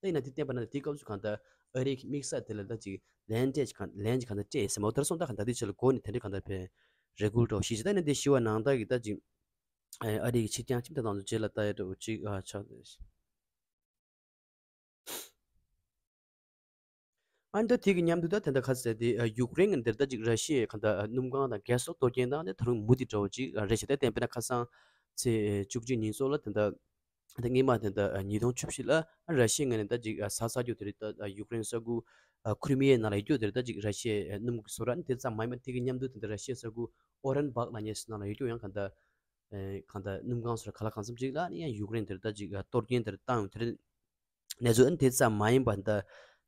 ད་ཡིན་ན་དེ་བསྟན་པ་ན་དེ་སྐབས་སུ་གང་ལྟར་ཨ་རི་གི་དམིགས་བསལ་དེ་ལ་ད་ཅིག་ལན་སྤྲད་ཅིག་གང་ལན་ཅིག་གང་ལྟར་སྤྲད་ཡིན་ཟེར་མ། འོ་དེར་སོང་ད་གང་ལྟར་དེ་ཆ་ལ་སྒོ་ནས་དེ་འདྲ་གང་ལྟར་བས་རེ་སྐུལ་འགྲོ་ཞིག་ཅིག་ད་ཡིན་ན་དེ་ཞི་བ་ནང་ལྟར་གི་ད་ཅིག་ཨ་རི་གི་ཕྱིར་འགྱངས་ཅིག་ད་དང་དུ་རྗེས་ལ་ལྟ་ཡ་འགྲོ་ཅིག་ཨ་ཆགས་ཏེ། ཨ་ནི་ད་དེ་གི་མཉམ་དུ་ད་དེ་འདྲ་ཁ་ཟེར་ཏེ་ཡུཀ་རེན་གི་འདིར་ད་ཅིག་ར་ཤི་ཡའི་གང་ལྟར་སྣུམ་ཁང་དང་གྷེ་སི་སོགས་གཏོར་སྐྱོན་བཏང་སྟེ་ད་རུང་མུ་མཐུད་འགྲོ་བ་ཅིག་རེད་ཤག་དེ་བརྟེན་དཔེར་ན་ཁ་སང་ཚེས་བཅུ་གཅིག་ཉིན་སོགས་ལ་དེ་འདྲ་ད་སྔོན་མ་དེ་འདྲ་ཉིས་སྟོང་བཅུ་བཞི་ལ་ར་ཤི་ཡའི་ངོས་ནས་ད་ཅིག་ས་ས་རྒྱུ་དེ་རེད་ད་ཡུཀ་རེན་ས་ཁུལ་ཁུ་རི་མི་ཡའི་ནང་ལ་ཡོད་རྒྱུ་དེ་རེད་ད་ཅིག་ར་ཤི་ཡའི་སྣུམ་གི་བཟོ་གྲྭ་ནི་དེ་ཙམ་མ་ཡིན་པར་དེ་གི་མཉམ་དུ་དེ་འདྲ་ར་ཤི་ཡའི་ས་ཁུལ་ཨོ་རན་སྦག་ལབ་མཁན་ཞིག་ནང་ལ་ཡོད་རྒྱུ་ཡང་གང་ལྟར་གང་ལྟར་སྣུམ་ཁང་སོགས་ག་ལ་གང་འཚམ་ཅིག་ལ་ནི་ཡང་ཡུཀ་རེན་དེར་ད་ཅིག་གཏོར་སྐྱོན་དེར་བཏང་ཡོད་དེར། གནས་ཚུལ་ཨ་ནི་དེ་ཙམ་མ་ཡིན་པ་ད་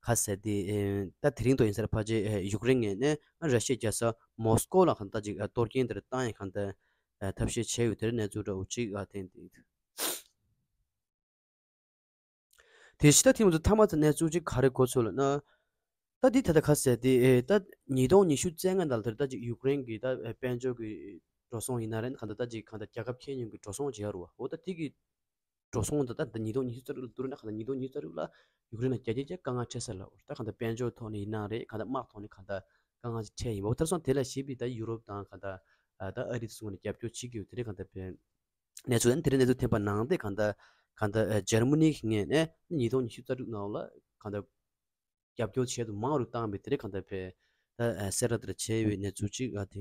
ག་ཟེར་ཏེ་ཨེ་ད་དེ་རིང་དུ་ཡིན་ཟེར་ཕལ་ཆེར་ཨེ་ཡུཀ་རེན་ངོས་ནས་ཨ་ར་ཤི་ཡའི་རྒྱལ་ས་མོ་སི་ཀོ་ལ་གང་ལྟར་ཅིག་ཨ་གཏོར་སྐྱོན་དེར་བཏང་ཡང་གང་ལྟར་ཨ་ཐབས་ཤེས་བྱས་ཡོད་དེར་གནས་ཚུལ་འདྲ་བོ་ཅིག་ཨ་བསྟན་ཏེ། དེ་ཕྱི་ད་ཐེངས་མ་ཚོ་མཐའ་མ་ཚོ་གནས་ཚུལ་ཅིག་ག་རེ་གོ་ཚོད་ལ་ན། ད་འདི་ད་ལྟ་ག་ཟེར་ཏེ་ཨེ་ད་ཉིས་སྟོང་ཉི་ཤུ་རྩ་ལྔ་ནང་ལ་དེར་ད་ཅིག་ཡུཀ་རེན་གྱི་ད་ཨེ་དཔལ་འབྱོར་གྱི་འགྲོ་སོང་ཡིན་ན་རེད་གང་ལྟར་ད་ཅིག་གང་ལྟར་རྒྱལ་ཁབ་ཁྱོན་ཡོངས་ཀྱི་འགྲོ་སོང་ཅིག་ཡོད་རེད་བ། འོ་ད་དེ་གི་འགྲོ་སོང་ད་ད་ཉིས་སྟོང་ཉི་ཤུ་རྩ་དྲུག་ལ་བསྡུར་ན་གང་ལྟར་ཉིས་སྟོང་ཉི་ཤུ་རྩ་དྲུག་ལ་ཡུཀ་རེན་ལ་བརྒྱ་ཆ་བརྒྱ་དཀའ་ངལ་འཕྲད་ས་ལ། འོ་ད་གང་ལྟར་དཔལ་འབྱོར་ཐོག་ནས་ཡིན་ན་རེད་གང་ལྟར་དམག་ཐོག་ནས་གང་ལྟར་དཀའ་ངལ་ཅིག་འཕྲད་ཡིན་པ། འོ་དེར་སོང་དེ་ལ་ཞེས་པའི་ད་ཡུ་རོབ་དང་གང་ལྟར་ད་ཨ་རི་ཚོ་ངོས་ནས་རྒྱབ་སྐྱོར་བྱེད་ཀྱི་ཡོད་དེ་རེད་གང་ལྟར་བས། གནས་ཚུལ་ཨ་ནི་དེ་རིང་གནས་ཚུལ་ཐོན་པ་ནང་བསྟན་གང་ལྟར་གང་ལྟར་ཨ་འཇར་མ་ནི་གི་ངོས་ནས་ཉིས་སྟོང་ཉི་ཤུ་རྩ་དྲུག་ནང་ལ་གང་ལྟར་རྒྱབ་སྐྱོར་ཆེད་དུ་མང་རུ་བཏང་བའི་དེ་རིང་གང་ལྟར་བས་ད་ཨ་གསལ་བསྒྲགས་དེ་འདྲ་བྱས་ཡོད་པའི་གནས་ཚུལ་ཅིག་ཨ་དེ།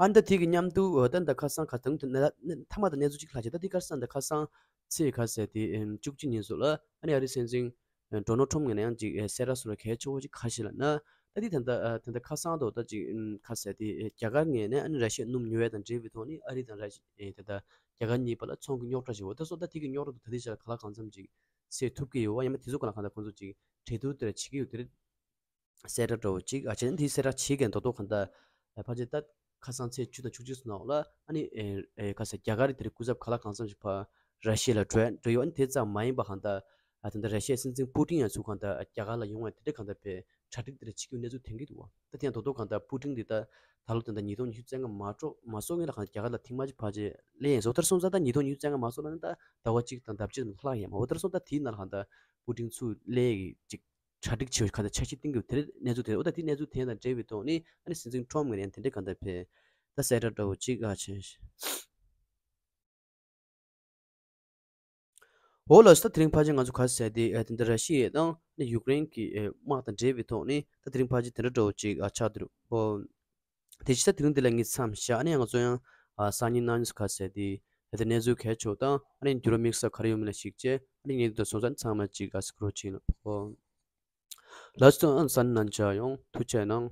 ཨ་ནི་ད་དེ་གི་མཉམ་དུ་ཨ་ད་ད་ཁ་སང་ཁ་སང་ད་མཐའ་མ་ད་གནས་ཚུལ་ཅིག་ལྷག་བྱས། ད་དེ་ཁ་སང་ད་ཁ་སང་ཚེས་ཁ་ཟེར་དེ་ཨེམ་བཅུ་གཅིག་ཉིན་སོགས་ལ་ཨ་ནི་ཨ་རིའི་སྲིད་འཛིན་ཨེ་ཌོ་ནལ་ཊམ་ངོས་ནས་ཡང་ཅིག་ཨེ་གསལ་བསྒྲགས་སོགས་ལ་གལ་ཆེ་བོ་ཅིག་ཁ་ཤས་ལ་ན། ད་དེ་ད་ད་ཨ་ད་ད་ཁ་སང་དུ་ད་ཅིག་ཨེམ་ཁ་ཟེར་དེ་ཨེ་རྒྱ་གར་ངོས་ནས་ཨ་ནི་ར་ཤི་ཡ་སྣུམ་ཉོ་ཡ་དང་འབྲེལ་བའི་ཐོག་ནས་ཨ་རི་དང་ར་ཤི་ཨེ་ད་ད་རྒྱ་གར་གཉིས་བར་ལ་ཚོང་གི་རྙོག་དྲ་ཞིག་འོ་ད་སོགས་ད་དེ་གི་རྙོག་དྲ་དུ་ད་དེ་ཆ་ལ་ག་ལ་གང་འཚམ་ཅིག་སེལ་ཐུབ་ཀྱི་ཡོད་པ། ཡང་མ་དེ་ཚོ་ག་ལ་གང་ལྟར་ཁོང་ཚོ་ཅིག་གྲོས་བསྡུར་དེ་འདྲ་བྱེད་ཀྱི་ཡོད་དེ་རེད། གསལ་བསྒྲགས་འདྲ་བོ་ཅིག་ཨ་བྱས་ན་དེའི་གསལ་བསྒྲགས་བྱེད་མཁན་རྡོག་རྡོག་གང་ལྟར་ཨ་ཕལ་ཆེར་ད་ཁ་སང་ཚེས་བཅུ་དང་བཅུ་གཅིག་ཚོ་ནང་ལ་ཨ་ནི་ཨེ་ཨེ་ཁ་ས་རྒྱ་གར་དེ་རིང་སྐུ་ཚབ་ག་ལ་གང་འཚམ་ཞིག་ཕར་ར་ཤི་ཡ་ལ་འགྲོ་འགྲོ་ཡོད། ཨ་ནི་དེ་ཙམ་མ་ཡིན་པ་གང་ལྟར་ཨ་ད་ལྟ་ར་ཤི་ཡའི་སྲིད་འཛིན་པུ་ཏིན་ཡང་ཚུར་གང་ལྟར་རྒྱ་གར་ལ་ཡོང་བ་དེ་འདྲ་གང་ལྟར་བས་གྲ་སྒྲིག་དེ་འདྲ་བྱེད་ཀྱི་ཡོད་གནས་ཚུལ་ཐོན་གྱི་འདུག་བ། ད་དེ་ཡང་རྡོག་རྡོག་གང་ལྟར་པུ་ཏིན་དེ་ད་ད་ལོ་ད་ལྟ་ཉིས་སྟོང་ཉི་ཤུ་རྩ་ལྔ་མ་འགྲོ་མ་སོང་ངེས་ལ་གང་ལྟར་རྒྱ་གར་ལ་ཐེངས་མ་གཅིག་ཕལ་ཆེར་སླེབས་ཡིན་སོ། ད་སོང་ཙང་ད་ཉིས་སྟོང་ཉི་ཤུ་རྩ་ལྔ་མ་སོང་ལ་ནི་ད་ཟླ་བ་གཅིག་དང་ཟླ་གཅིག་ལྷག་ཡིན་མ་འོ། ད་སོང་ད་དེའི་ནང་ལ་གང་ལྟར་པུ་ཏིན་ཚུར་སླེབས་ཀྱི་ཅིག་གྲ་སྒྲིག་བྱེད་པའི་ཁ་ད་འཆར་གཞི་བཏིང་གི་དེ་རེད། གནས་ཚུལ་དེ་རེད། འོ་ད་དེ་གནས་ཚུལ་དེ་དང་འབྲེལ་བའི་ཐོག་ནས་ཨ་ནི་སྲིད་འཛིན་ཊམ་ངོས་ནས་དེ་འདྲའི་གང་ལྟར་བས་ད་གསལ་བསྒྲགས་འདྲ་བོ་ཅིག་ཨ་བྱས། འོ་ལགས་སོ། ད་དེ་རིང་ཕལ་ཆེར་ང་ཚོ་ག་ཟེར་དེ་ཨ་དེ་འདྲ་ར་ཤི་ཡ་དང་ཨ་ནི་ཡུཀ་རེན་གྱི་ཨེ་དམག་དང་འབྲེལ་བའི་ཐོག་ནས་ད་དེ་རིང་ཕལ་ཆེར་དེ་འདྲ་འདྲ་བོ་ཅིག་ཨ་ཆགས་འདུག་འོ་དེ་ཕྱི་ད་དེ་རིང་འདི་ལ་ངས་མཚམས་བཞག་ཨ་ནི་ང་ཚོ་ཡང་ཨ་སང་ཉིན་གནངས་ཉིན་ག་ཟེར་དེ་ད་ལྟ་གནས་ཚུལ་གལ་ཆེ་བ་དང་ཨ་ནི་འགྱུར་བ་དམིགས་བསལ་ག་རེ་ཡོད་མེད་ལ་གཞིགས་བྱས་ཨ་ནི་ངས་འདི་ཚོ་སོང་ཙང་ཚང་མ་ཅིག་ཨ་སྐུ་རོགས་བྱེད་ལ་ཕོ། ལགས་སོ། ཨ་ནི་གཟའ་ཉི་མ་མཇལ་ཡོང་། ཐུགས་རྗེ་གནང་།